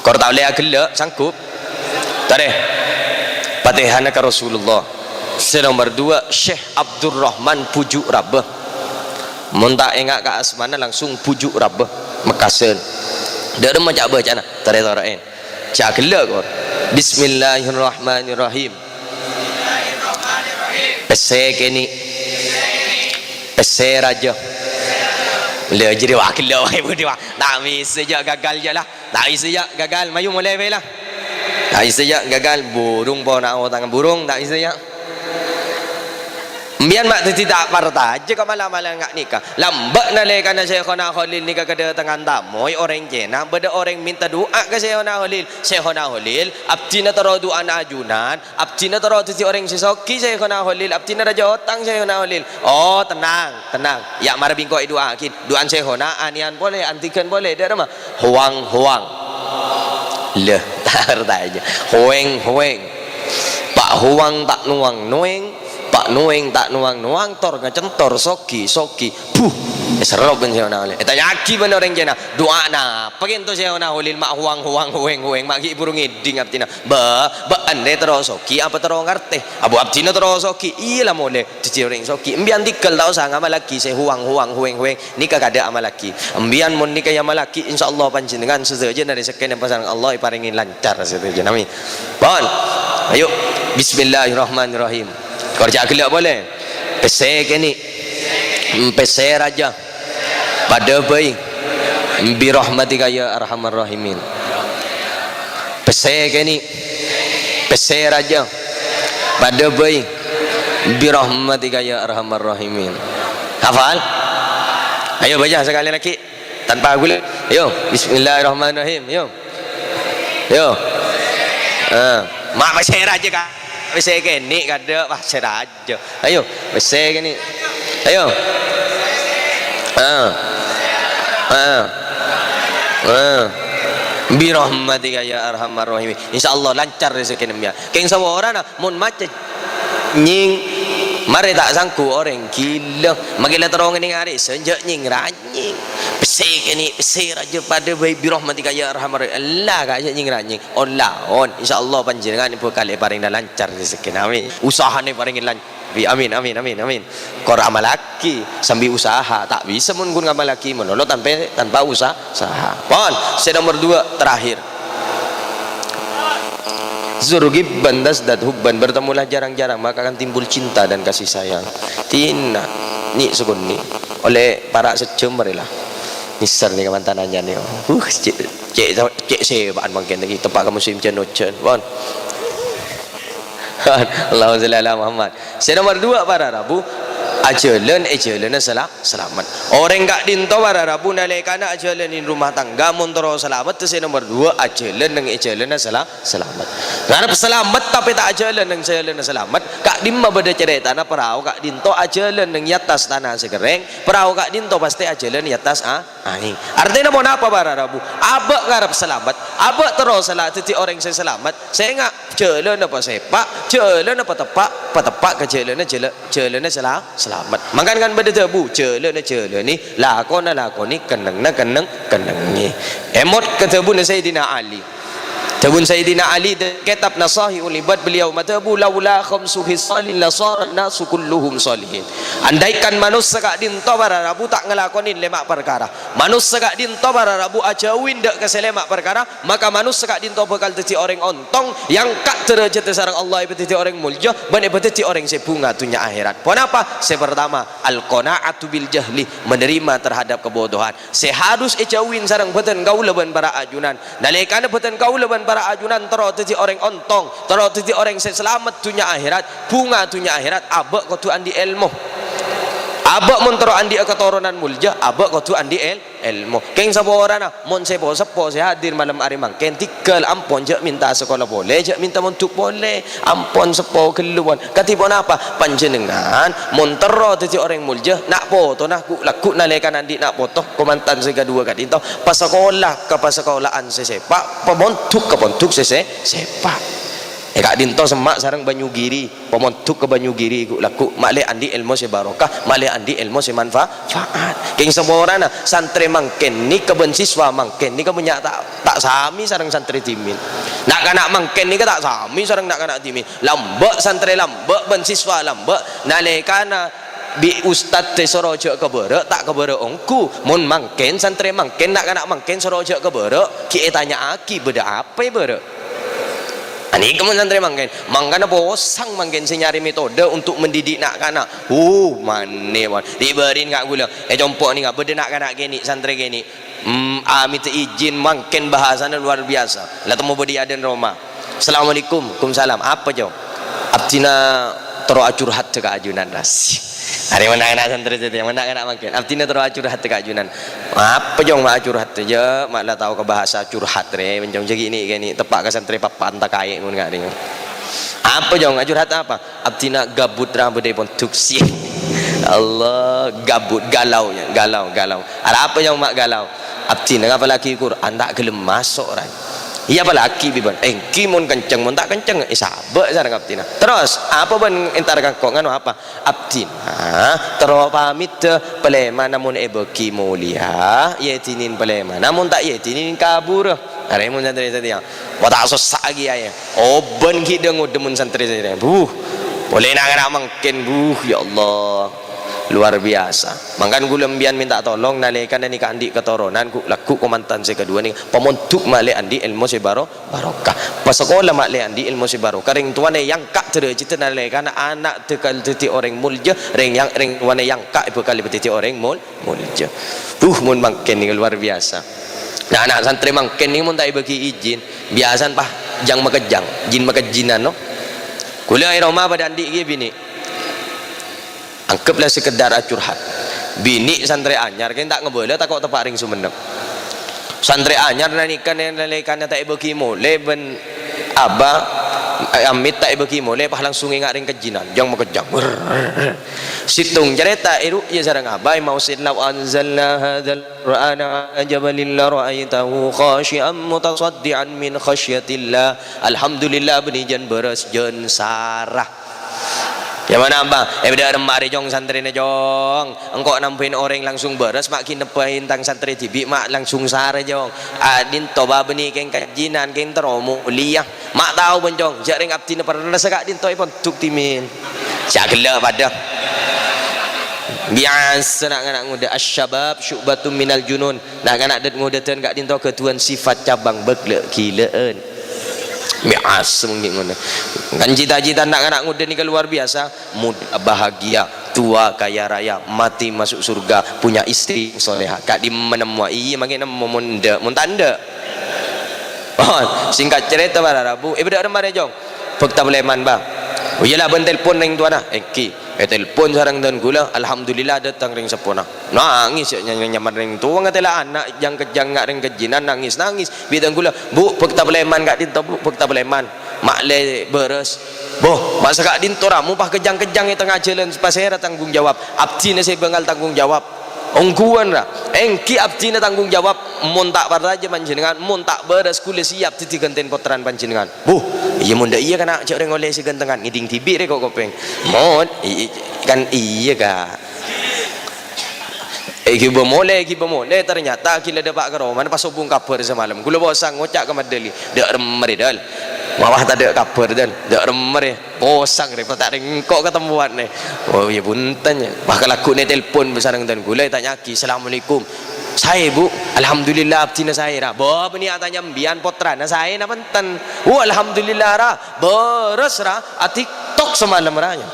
Kor ta' ollè aghellâ', sanggup? Tarè. Patèhana ka Rasulullah. Sè nomer duwâ', Syekh Abdurrahman Bhuju' Rabâ. Mon ta' enga' ka asmana, langsung Bhuju' Rabâ. Mekkasân. Dâ' remma ca'-bâca'na. Tarè torè'è. Jhâ' ghellâ' kor. Bismillahirrahmanirrahim. Pèssè kènè'. Pèssè rajâ. Lha, jârèya wâ ghellâ' wae, budi wâ. Ta' bisa jâ' gagal jâ' la. Ta' bisa jâ' gagal. Mayu molè bhâi la. Ta' bisa jâ' gagal. Burung pona'a otangnga burung, ta' bisa jâ'. Embiyan ma' dhâddhi ta' partajâ ka mala-mala nga' nèka. Lambâ' nalèkana Syaikhona Kholil nèka kadâtengngan tamoy orèng Cèna, bâdâ orèng mènta du'a ka Syaikhona Kholil. Syaikhona Kholil, abdhina terro du'ana ajunan, abdhina terro dhâddhi orèng sè soghi, Syaikhona Kholil, abdhina rajâ otang, Syaikhona Kholil. Oh, tenang, tenang. Yâ, mara bi' engko' èdu'aaghi. Du'ana Syaikhona anèyan polè, andhighân polè, dâ' remma. Huwang-huwang. Lha, ta' partajâ. Huweng-huweng. Pa' huwang ta' nowang-nowèng, pa' nowèng ta' nowang-nowang, tor ngacentor, soghi, soghi. Buh, èserrop bân Syaikhona Kholil. Ètanya'aghi bân orèng Cèna, "Du'ana apa kènto Syaikhona Kholil ma' huwang-huwang, huweng-huweng, ma' ghi' buru ngèdhing abdhina?" "Bâ, bâ'na terro soghi apa terro ngartè?" "Abu, abdhina terro soghi." "Iyâ la molè dhâddhi orèng soghi. Embiyan tèghâl ta' osa ngamallaghi sè huwang-huwang, huweng-huweng. Nèka kadâ' amallaghi. Embiyan mon nèka èamallaghi, insyaallah panjhennengngan sadhâjâna rejhekkèna èpasareng Allah èparèngè lancar sadhâjâna. Amin." Pon. Ayo. Bismillahirrahmanirrahim. Kor jâ' ghellâ' polè. Pèssè kènè'. Pèssè rajâ. Padâ bhâi. Birahmatika ya arhamar rahimin. Pèssè kènè'. Pèssè rajâ. Padâ bhâi. Birahmatika ya arhamar rahimin. Hafal? Ayo baca sekali lagi. Tanpa gula. Yo, bismillahirrahmanirrahim. Yo. Yo. Eh, ma' pèssè rajâ, Ka'. Pèssè kènè' kadâ', pèssè rajâ. Ayo, pèssè kènè'. Ayo. Ah. Ah. Ah. Birahmatika ya arhamar rahimin. Insyaallah lancar rejhekkèna, ya. Kèng saporana, mon maca nyèng, marè ta' sangghu orèng ghilâ. Makè la terro ngènèng arè, sè jâ' nyèng-ranyèng. Pèssè kènè', pèssè rajâ padâ bhâi birahmatika ya arhamar rahimin. Ella, Ka', jâ' nyèng-ranyèng. On-laon. Insyaallah panjhennengngan bhâkal èparèngana lancar rejhekkèna. Amin. Usahana èparèngè lancar. Amin, amin, amin, amin. Kor amallaghi sambi usaha. Ta' bisa mon ghun ngamallaghi malolo tanpa, tanpa usa-, usaha. Pon, sè nomor dua, terakhir. Zur ghibban tazdad hubban, bertemulah jarang-jarang, maka akan timbul cinta dan kasih sayang. Tina, nyi' sokon nyi'. Ollè para' sajjhâm marè la. Nèser nèka mantanannya nèka. Uh, cè', cè', cè' sèbâ'ân mangkèn nèka, teppa' ka musim jân-ojân. Pon. Allahumma shalli ala Muhammad. Sè nomor dua, para rabu, ajhâlân è jhâlânna sala-, salamet. Orèng ka'dinto, para rabu, nalèkana ajhâlân è rumah tangga, mon terro salamet, sè nomor dua, ajhâlân neng è jhâlânna sala-, salamet. Ngarep salamet, tapè ta' ajhâlân neng jhâlânna salamet, ka'dimma bâdâ carètana parao ka'dinto ajhâlân neng è attas tana sè kerrèng, parao ka'dinto pastè ajhâlân è attas a-, aèng. Artèna ponapa, para rabu? Abâ' ngarep salamet, abâ' terro sala-, dhâddhi orèng sè salamet. Sènga', jhâlânna pasèpa', jhâlânna pateppa', pateppa' ka jhâlânna jhâlâ-, jhâlânna sala-, salamet. Mangkana kan bâdâ dhâbu, "Jhâlânna jhâlânè, lakona lakonè, kennengnga kenneng-, kennengngè." Èmot ka dhâbuna Sayyidina Ali. Dhâbuna Sayyidina Ali, dâ-, kètab Nashaihul Ibad, beliau madhâbu, "Laula khamsu khisalin la sharan nasu kulluhum shalihin." Andaikan manossa ka'dinto, para rabu, ta' ngalakonè lèma' parkara, manossa ka'dinto, para rabu, ajhâuwi dâ' ka sè lèma' parkara, maka manossa ka'dinto bhâkal dhâddhi orèng ontong, èangka' dârâjhâddhâ sareng Allah, èpadhâddhi orèng molja, bân èpadhâddhi orèng sè bhunga dhunnya akhèrat. Ponapa? Sè partama, al-qana'atu bil jahli, menerima terhadap kebodohan. Sè harus èjhâuwi sareng bâdân kaulâ bân para ajunan. Nalèkana bâdân kaulâ bân para ajunan terro dhâddhi orèng ontong, terro dhâddhi orèng sè salamet dhunnya akhèrat, bhunga dhunnya akhèrat, abâ' kodhu andi' èlmo. Abâ' mon terro andi'â katoronan molja, abâ' kodhu andi' èl-, èlmo. Kèng saporana, mon sè po-, seppo sè hadir malem arè mangkèn, tèghâl ampon, jhâ' mènta sakola polè, jhâ' mènta mondhuk polè, ampon seppo ghâllu, pon. Kadhi ponapa? Panjhennengngan mon terro dhâddhi orèng molja, na' potona ghu'-, lagghu' nalèkana andi' na' poto, kamantan sè kaduwâ ka'dinto, pasakola ka pasakolaan sè sèpa', pamondhuk ka pondhuk sè sè-, sèpa'. È ka'dinto semma' sareng Banyugiri. Pamondhuk ka Banyugiri ghu'-, lagghu', ma'lè andi' èlmo sè barokah, ma'lè andi' èlmo sè manfa-, faat. Kèng saporana, santrè mangkèn nèka bân siswa mangkèn nèka bânnya' ta', ta' samè sareng santrè dhimèn. Na'-kana' mangkèn nèka ta' samè sareng na'-kana' dhimèn. Lambâ' santrè lambâ' bân siswa lambâ'. Nalèkana bi' ustad èsoro jhâ' ka bârâ', ta' ka bârâ' ongghu. Mon mangkèn, santrè mangkèn, na'-kana' mangkèn soro jhâ' ka bârâ', ghi' ètanya'aghi, "Bâdâ apa è bârâ'?" Anèka mon santrè mangkèn, mangkana posang mangkèn sè nyarè metode untuk mendidik na'-kana'. Uh, manè, mon. Dibârin ka' ghulâ. È compo' nèka bâdâ na'-kana' kènè', santrè kènè'. Hmm, amèta ijin mangkèn bhâsana luar biasa. La temmo bâdâ è adâ'na roma. "Assalamualaikum." "Waalaikumsalam." "Apa, Cong?" "Abdhina terro acurhat ka ajunan, ras." Arè mon na'-kana' santrè sè tèya, mon na'-kana' mangkèn. "Abdhina terro acurhat ka ajunan." "Apa, Cong, ma' acurhat?" "Jâ', ma' la tao ka bhâsa curhat, rè, mon, Cong, jâ' ghi' nè'-kènè' teppa' ka santrè pappa'an takaè mon ka' rè." "Apa, Cong, acurhat apa?" "Abdhina gabut ra bâdâ è pondhuk." "Sè." Allah, gabut, galau, ya, galau, galau. "Arapa, Cong, ma' galau?" "Abdhina ngapallaghi Qur'an ta' ghellem maso', ra." "Iyâ, apallaghi bi' bân." "Èngghi mon kenceng, mon ta' kenceng, èsabâ' sareng abdhina." "Terros, apa bân entar ka engko', nganu apa?" "Abdhina terro pamèdhâ, palèmana mon èbâghi molèya, èdinin palèmana, mon ta' èdinin kabhurâ." Arè mon santrè sè tèya. Wah, ta' sossa'aghi aè. Obân ghi' dâ-ngodâ mon santrè sè tèya. Buh. Polè na'-kana' mangkèn, buh, ya Allah. Luar biasa. Mangkana ghulâ sampèyan mènta tolong, nalèkana nèka andi' katoronan, ghu-, lagghu' kamantan sè kaduwâ nèka, pamondhuk malè andi' èlmo sè baro-, barokah. Pasakola malè andi' èlmo sè barokah. Rèng towana èangka' dârâjhâddhâ nalèkana ana' dhâkal dhâddhi orèng molja, rèng yang, rèng towana èangka' bhâkal dhâddhi orèng mol-, molja. Buh, mon mangkèn nèka luar biasa. Na'-kana' santrè mangkèn nèka mon ta' èbâghi ijin, biyasana pas jang-makejjhâng, jin-makejjhinan, no. Ghulâ è roma padâ andi' kèya binè'. Anggep la sekedar acurhat. Binè' santrè anyar, kèng ta' ngabâlâ tako' teppa' rèng Songennep. Santrè anyar nalèkana, nalèkana ta' èbâghi molè bân abâ, amit ta' èbâghi molè, pas langsung ènga' rèng kejjhinan, jang-makejjhâng. Werr. Sèttong carèta èru'ya sareng abâ, èmaos, "Lau anzalna hadzal Qur'ana 'ala jabalin lara'aitahu khasyi'an mutasaddi'an min khasyatillah." Alhamdulillah, bânnè jân bârâs, jân sara. Yâ, manabi? È, bâdâ remma arè, Cong, santrèna, Cong. Engko' nambhâi orèng langsung bârâs, ma' ghi' nambhâi tang santrè dhibi', ma' langsung sara, Cong. Ka'dinto bâbâna kèng kajjhinan, kèng terro molèya. Ma' tao bân, Cong, jâ' rèng abdhina perressa ka'dinto è pondhuk dhimèn. Sè aghellâ' padâ. Biyasa na'-kana' ngodâ, "Asy-syabab syu'batun minal junun." Na'-kana' dât-ngodâdhân ka'dinto ghâdhuwân sifat cabang bâk lè'-ghilâ'ân. Biyasa mungkin ngono. Kan cita-cita na'-kana' ngodâ nèka luar biasa. Mud-, bahagia, tua kaya raya, mati masuk surga, punya istri soleha. Ka'dimma nemmowa? Iyâ, mangkèn nemmo mon endâ', mon ta' endâ'. Oh, singkat cerita, para rabu, è, bâdâ remma arè, Cong. Bâkta palèman, Bâ. Oh, iyâ la, bân telpon rèng towana. Èngghi. Ètelpon sareng dân ghulâ, alhamdulillah, dâteng rèng seppona. Nangès, yâ, nyam-, nyamana rèng towa ngatèla ana', jâng-kejjhâng nga' rèng kajjhinan, nangès-nangès. Bi' dân ghulâ, "Bu, bâkta palèman ka'dinto, Bu, bâkta palèman." "Ma' lè bârâs." "Bo, ma' saka'dinto ra, mon pas kejjhâng-kejjhâng è tengnga jhâlân, pasèra tanggung jawab?" "Abdhina sè bângal tanggung jawab." "Ongghuwân ra." "Èngghi abdhina tanggung jawab, mon ta' parcajâ panjhennengngan, mon ta' bârâs, ghulâ siap dhâddhi ghântèna pottrana panjhennengngan." "Bu, iyâ, mon dâ' iyâ kana' jâ' orèng ollè sè ghântengan, ngèdhing dhibi' rè ko' kopèng." "Mon, i-, i-, kan iyâ, Ka'." Èghibâ molè, èghibâ molè, ternyata ghi' la dâpa' ka romana pas sobung kabhâr samalem. Ghulâ posang ngoca' ka Madali, "Dâ' remma rè, Dal. Mawah tadâ' kabhâr, Dal. Dâ' remma rè." Posang rè, pas ta' rèng engko' katemmowan nè. Oh, iyâ, bhunten, yâ. Pas kalagghu'na ètelpon sareng dân ghulâ, ètanya'aghi, "Assalamualaikum." "Saè, Bu." "Alhamdulillah, abdhina saè, ra." "Bo, bânnè atanya sampèyan, pottrana saè napa enten?" "Oh, alhamdulillah, ra. Bârâs, ra. A-TikTok samalem, ra," yâ.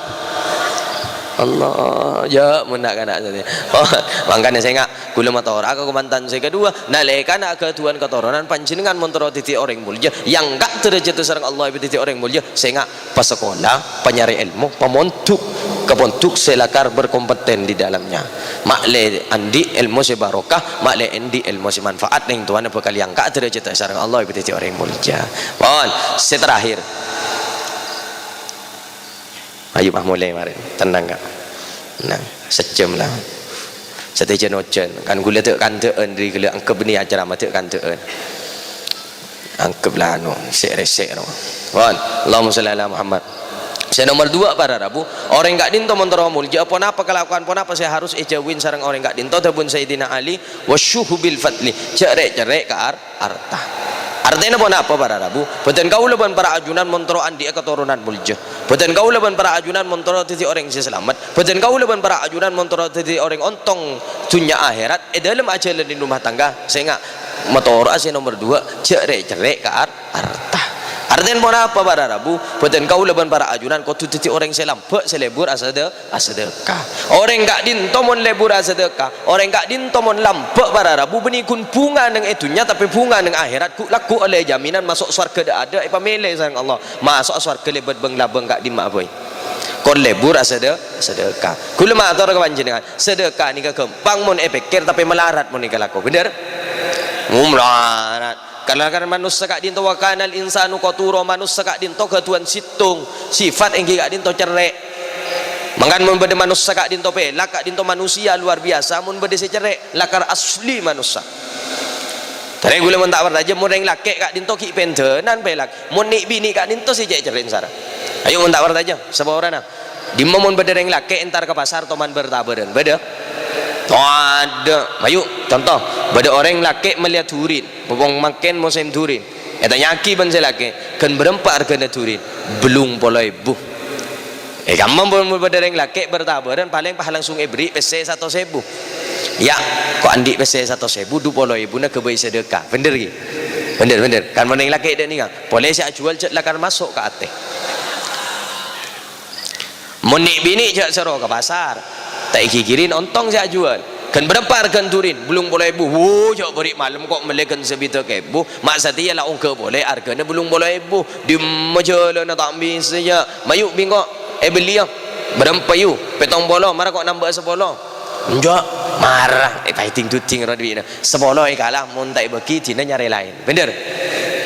Allah, yâ, mon na'-kana' satèya. Oh, mangkana sènga', ghulâ matora'a ka kamantan sè kaduwâ, nalèkana aghâdhuwân katoronan, panjhennengngan mon terro dhâddhi orèng molja, èangka' dârâjhâddhâ sareng Allah, èpadhâddhi orèng molja, sènga', pasakola, panyarè èlmo, pamondhuk, ka pondhuk sè lakar berkompeten di dalamnya. Ma' lè andi' èlmo sè barokah, ma' lè andi' èlmo sè manfaat, rèng towana bhâkal èangka' dârâjhâddhâ sareng Allah, èpadhâddhi orèng molja. Pon, sè terakhir. Ayo, Pak, molè marè. Tenang, Ka'. Tenang. Sajhâm la. Satèya jhân-ojhân. Kan ghulâ dâ' kandhâ'ân rè ghellâ' anggep nè acara ma' dâ' kandhâ'ân. Anggep la anu, sè'-rèsè' ro. Pon. Allahumma shalli ala Muhammad. Sè nomer duwâ', para rabu, orèng ka'dinto mon terro molja, ponapa kalakowan, ponapa sè harus èjhâuwi sareng orèng ka'dinto, dhâbuna Sayyidina Ali, "Wasyuhu bil fadli." Jhâ' rè'-cerrè' ka ar-, arta. Artèna ponapa, para rabu? Bhâdhân kaulâ bân para ajunan mon terro andi'â katoronan molja. Bhâdhân kaulâ bân para ajunan mon terro dhâddhi orèng sè salamet. Bhâdhân kaulâ bân para ajunan mon terro dhâddhi orèng ontong dhunnya akhèrat è dâlem ajhâlâni rumah tangga. Sènga', matoro'a sè nomer duwâ', jhâ' rè'-cerrè' ka ar-, arta. Artèna ponapa, para rabu? Bhâdhân kaulâ bân para ajunan kodhu dhâddhi orèng sè lambâ', sè lebur asade-, asadhekah. Orèng ka'dinto mon lebur asadhekah, orèng ka'dinto mon lambâ', para rabu, bânnè ghun bhunga neng è dhunnya, tapè bhunga neng akhèrat, ghu'-, lagghu' ollè jaminan maso' sowarghâ dâ'-adâ' èpamèlè sareng Allah. Maso' sowarghâ lèbât bâng-labâng ka'dimma, boy. Kon lebur asade-, asadhekah. Kaulâ mator ka panjhennengngan, sadhekah nèka ghâmpang mon èpèkkèr, tapè malarat mon èkalako. Bhender? Malarat. Karna kan manossa ka'dinto, "Wa kanal insanu qatura," manossa ka'dinto ghâdhuwân sèttong, sifat èngghi ka'dinto cerrè'. Mangkana mon bâdâ manossa ka'dinto pèlak, ka'dinto manusia luar biasa, mon bâdâ sè cerrè', lakar asli manossa. Tarè ghulâ mon ta' parcajâ, mon rèng lakè' ka'dinto ghi' pèndhânan pèlak, mon nè'-binè' ka'dinto sè cè' cerrè'na sara. Ayo mon ta' parcajâ, saporana. Dimma mon bâdâ rèng lakè' entar ka pasar toman bâr-tabârân? Bâdâ? Tadâ'. Mayu, conto, bâdâ orèng lakè' mellèya durin, mumpong mangkèn mosèm durin. Ètanya'aghi bân sè lakè', "Ghân bârâmpa arghâna durin?" "Bâllung polo èbu." È, kamma mon bâdâ rèng lakè' bâr-tabârân, palèng pas langsung èberri' pèssè satos èbu. "Ya', ko' andi' pèssè satos èbu, du polo èbuna ghâbây sadhekah." Bhender, ghi? Bhender, bhender. Kan mon rèng lakè' dâ' nèka, polè sè ajhuwâl jhâ' lakar maso' ka atè. Mon nè'-binè' jhâ' soro ka pasar, ta' èghighiri ontong sè ajhuwâl. "Ghân bârâmpa arghâna durin?" "Bâllung polo èbu." "Wo, jhâ' bâri' malem ko' mellè ghân sabidhâk èbu. Ma' satèya la ongghâ polè arghâna bâllung polo èbu. Dimma jhâlânna ta' bisa, jhâ'. Mayu, bi' engko' èbelliyâ. Bârâmpa, yu? Pèttong polo, mara ko' nambâ'â sapolo." "Enjâ', mara." Èpaèding-duding ro dhibi'na. Sapolo èkala, mon ta' èbâghi, dina nyarè laèn. Bhender?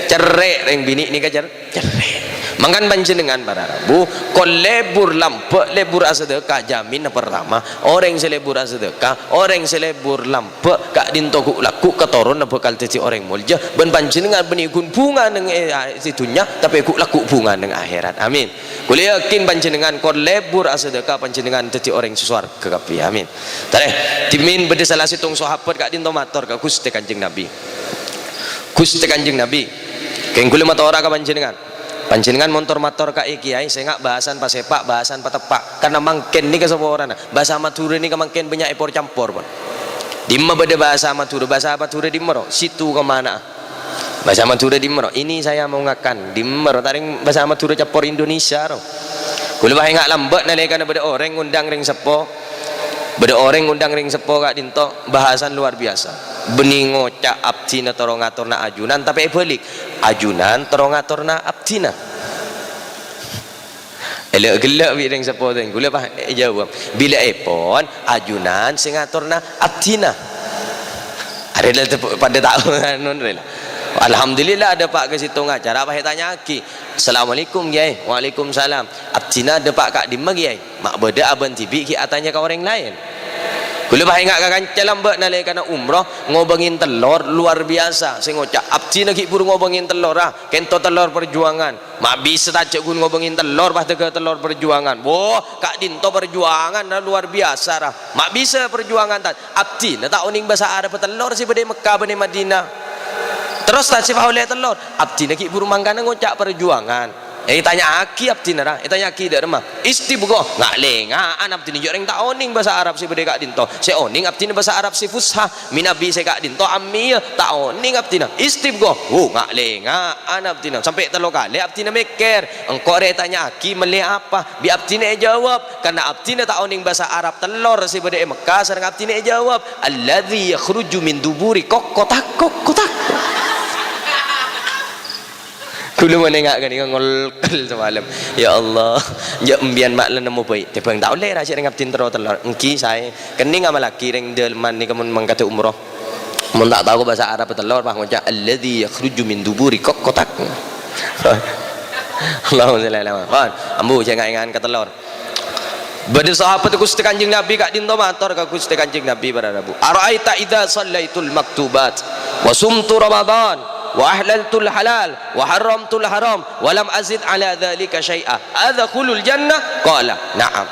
Cerrè' rèng binè' nèka cer-, Cerrè'. Mangkana panjhennengngan para rabu, kon lebur lambâ', lebur asadhekah, jaminna partama, orèng sè lebur asadhekah, orèng sè lebur lambâ', ka'dinto ghu'-, lagghu' katoronna bhâkal dhâddhi orèng molja, bân panjhennengngan bânnè ghun bhunga neng è, è dhunnya, tapè ghu'-, lagghu' bhunga neng akhèrat. Amin. Kaulâ yakin panjhennengngan kon lebur asadhekah, panjhennengngan dhâddhi orèng sè sowarghâ kabbhi. Amin. Tarè, dhimèn bâdâ sala sèttong sahabat ka'dinto mator ka Ghustè Kanjeng Nabi. "Ghustè Kanjeng Nabi, kèng kaulâ matora ka panjhennengngan." Panjhennengngan mon tor-mator ka è-kèyaè, sènga' bhâsana pasèpa', bhâsana pateppa'. Karna mangkèn nèka saporana, bhâsa Madhurâ nèka mangkèn bânnya' èpor-campor, pon. Dimma bâdâ bhâsa Madhurâ? Bhâsa Madhurâ dimma ro? Situ kemana? Bhâsa Madhurâ dimma ro? Ini saya mau ngakan. Dimma ro? Ta' rèng bhâsa Madhurâ campor Indonesia ro. Kaulâ pas ènga' lambâ' nalèkana bâdâ orèng ngondhâng rèng seppo. Bâdâ orèng ngondhâng rèng seppo ka'dinto, bhâsana luar biasa. Bânnè ngoca', "Abdhina terro ngatorna ajunan," tapè èbâlik, "Ajunan terro ngatorna abdhina." Èlè'-ghellâ' bi' rèng seppo tèng, kaulâ pas èjâwâb, "Bilâèpon ajunan sè ngatorna abdhina." Arè la tep-, padâ tao anu rè la. Alhamdulillah, adâpa' ka sèttong acara, pas ètanya'aghi, "Assalamualaikum, Kèyaè." "Waalaikumsalam." "Abdhina dâpa' ka'dimma, Kèyaè?" Ma' bâdâ abâ'na dhibi' ghi' atanya ka orèng laèn. Kaulâ pas ènga' ka kanca lambâ' nalèkana umroh, ngobângè tellor luar biasa. Sè ngoca', "Abdhina ghi' bhuru ngobângè tellor, ah, kènto tellor parjuwângan." Ma' bisa ta' jhâ' ghun ngobângè tellor, pas dâgghâ tellor parjuwângan. Wo, ka'dinto parjuwângan, ra, luar biasa, ra. Ma' bisa parjuwângan, ta'? Abdhina ta' onèng bhâsa Arabbhâ tellor sè bâdâ è Mekkah bân è Madinah. Terros ta' sè pas ollè tellor. Abdhina ghi' bhuru mangkana ngoca' parjuwângan. Ètanya'aghi abdhina, ra, ètanya'aghi dâ' remma. Istifghah, nga'-lènga'an abdhina, jhâ' rèng ta' onèng bhâsa Arab sè bâdâ è ka'dinto. Sè onèng abdhina bhâsa Arab sè fusha, mènabi sè ka'dinto ammiyah, ta' onèng abdhina. Istifghah, wo, nga'-lènga'an abdhina. Sampè' tello kalè abdhina mèkkèr, "Engko' rè ètanya'aghi mellè apa?" Bi' abdhina èjâwâb, karna abdhina ta' onèng bhâsa Arab tellor sè bâdâ è Mekkah, sareng abdhina èjâwâb, "Alladzi yakhruju min duburi kokkotak, kokkotak." Kaulâ mon ènga' ghânèka ngolkel samalem. Ya Allah, jhâ' embiyan ma' la nemmo bhâi. Tèbhâng ta' ollè ra jhâ' rèng abdhina terro tellor. Èngghi saè. Kennèng amallaghi rèng dâlemman nèka mon mangkada umroh. Mon ta' tao bhâsa Arab tellor, pas ngoca', "Alladzi yakhruju min duburi kokkotak." Allahumma shalli ala Muhammad. Pon, ambu, jhâ' nga'-ènga'an ka tellor. Bâdâ sahabat Ghustè Kanjeng Nabi ka'dinto mator ka Ghustè Kanjeng Nabi, para rabu, "Ara'aita idza shallaitul maktubat, wa sumtu Ramadan, wa ahlaltul halal, wa harramtul haram, wa lam azid ala dzalika syai'a, adkhulul jannah?" Qala, "Na'am."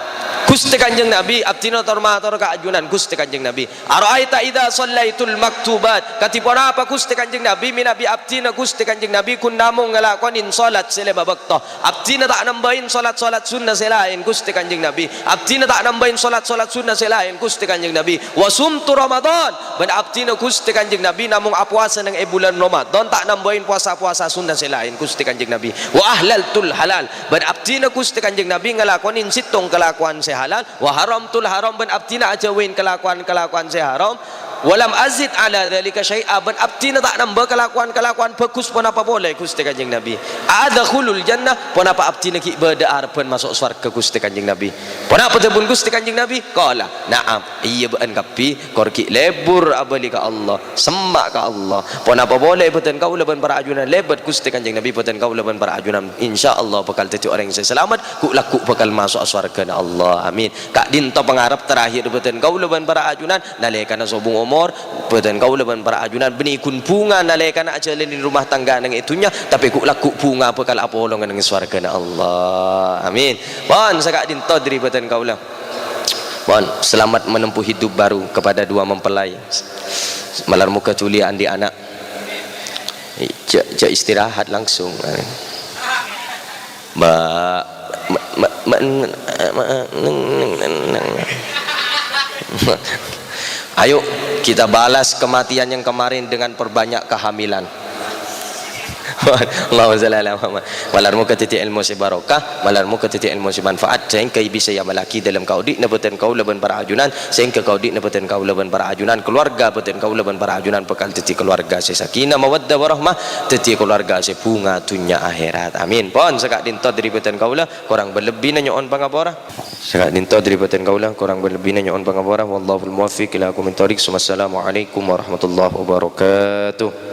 Ghustè Kanjeng Nabi, abdhina tor-mator ka ajunan Ghustè Kanjeng Nabi. "Ara'aita idza shallaitul maktubat." Kadhi ponapa Ghustè Kanjeng Nabi, mènabi abdhina Ghustè Kanjeng Nabi ghun namong ngalakonè salat sè lèma bâkto. Abdhina ta' nambâi salat-salat sunna sè laèn Ghustè Kanjeng Nabi. Abdhina ta' nambâi salat-salat sunna sè laèn Ghustè Kanjeng Nabi. "Wa sumtu Ramadan." Bân abdhina Ghustè Kanjeng Nabi namong apowasa neng è bulân Ramadan, ta' nambâi powasa-powasa sunna sè laèn Ghustè Kanjeng Nabi. "Wa ahlaltul halal." Bân abdhina Ghustè Kanjeng Nabi ngalakonè sèttong kalakowan sè halal. "Wa haramtul haram," bân abdhina ajâuwi kalakowan-kalakowan sè haram. "Wa lam azid ala dzalika syai'a," bân abdhina ta' nambâ kalakowan-kalakowan bhâghus ponapa polè Ghustè Kanjeng Nabi. "Adkhulul jannah," ponapa abdhina ghi' bâdâ arebbhân maso' sowarghâ Ghustè Kanjeng Nabi. Ponapa dhâbuna Ghustè Kanjeng Nabi? Qala, "Na'am, iyâ bâ'ân kabbhi, kor ghi' lebur abâli ka Allah, semma' ka Allah." Ponapa polè bhâdhân kaulâ bân para ajunan lèbât Ghustè Kanjeng Nabi, bhâdhân kaulâ bân para ajunan insyaallah bhâkal dhâddhi orèng sè salamet, ghu'-lagghu' bhâkal maso'a sowarghâna Allah. Amin. Ka'dinto pangarep terakhir bhâdhân kaulâ bân para ajunan, nalèkana sobung omor, bhâdhân kaulâ bân para ajunan bânnè ghun bhunga nalèkana ajhâlanè rumah tangga neng è dhunnya, tapè ghu'-lagghu' bhunga bhâkal apolonga neng sowarghâna Allah. Amin. Pon, saka'dinto dhâri bhâdhân kaulâ. Pon, selamat menempuh hidup baru kepada dua mempelai. Malar moghâ dhuli andi' ana'. Jhâ', jhâ' istirahat langsung. Mbak, ma-, ma-, ma-, ayo, kita balas kematian yang kemarin dengan perbanyak kehamilan. Allahumma shalli ala Muhammad. Malar moghâ dhâddhi èlmo sè barokah, malar moghâ dhâddhi èlmo sè manfaat, saèngghâ bisa èamallaghi dâlem kaodi'na bhâdhân kaulâ bân para ajunan, saèngghâ kaodi'na bhâdhân kaulâ bân para ajunan, kaluarga bhâdhân kaulâ bân para ajunan bhâkal dhâddhi kaluarga sè sakinah, mawaddah, warahmah, dhâddhi kaluarga sè bhunga dhunnya akhèrat. Amin. Pon, saka'dinto dhâri bhâdhân kaulâ, korang bân lebbina nyo'on pangapora. Saka'dinto dhâri bhâdhân kaulâ, korang bân lebbina nyo'on pangapora. Wallahul muwaffiq ila aqwamit thoriq. Wassalamualaikum warahmatullahi wabarakatuh.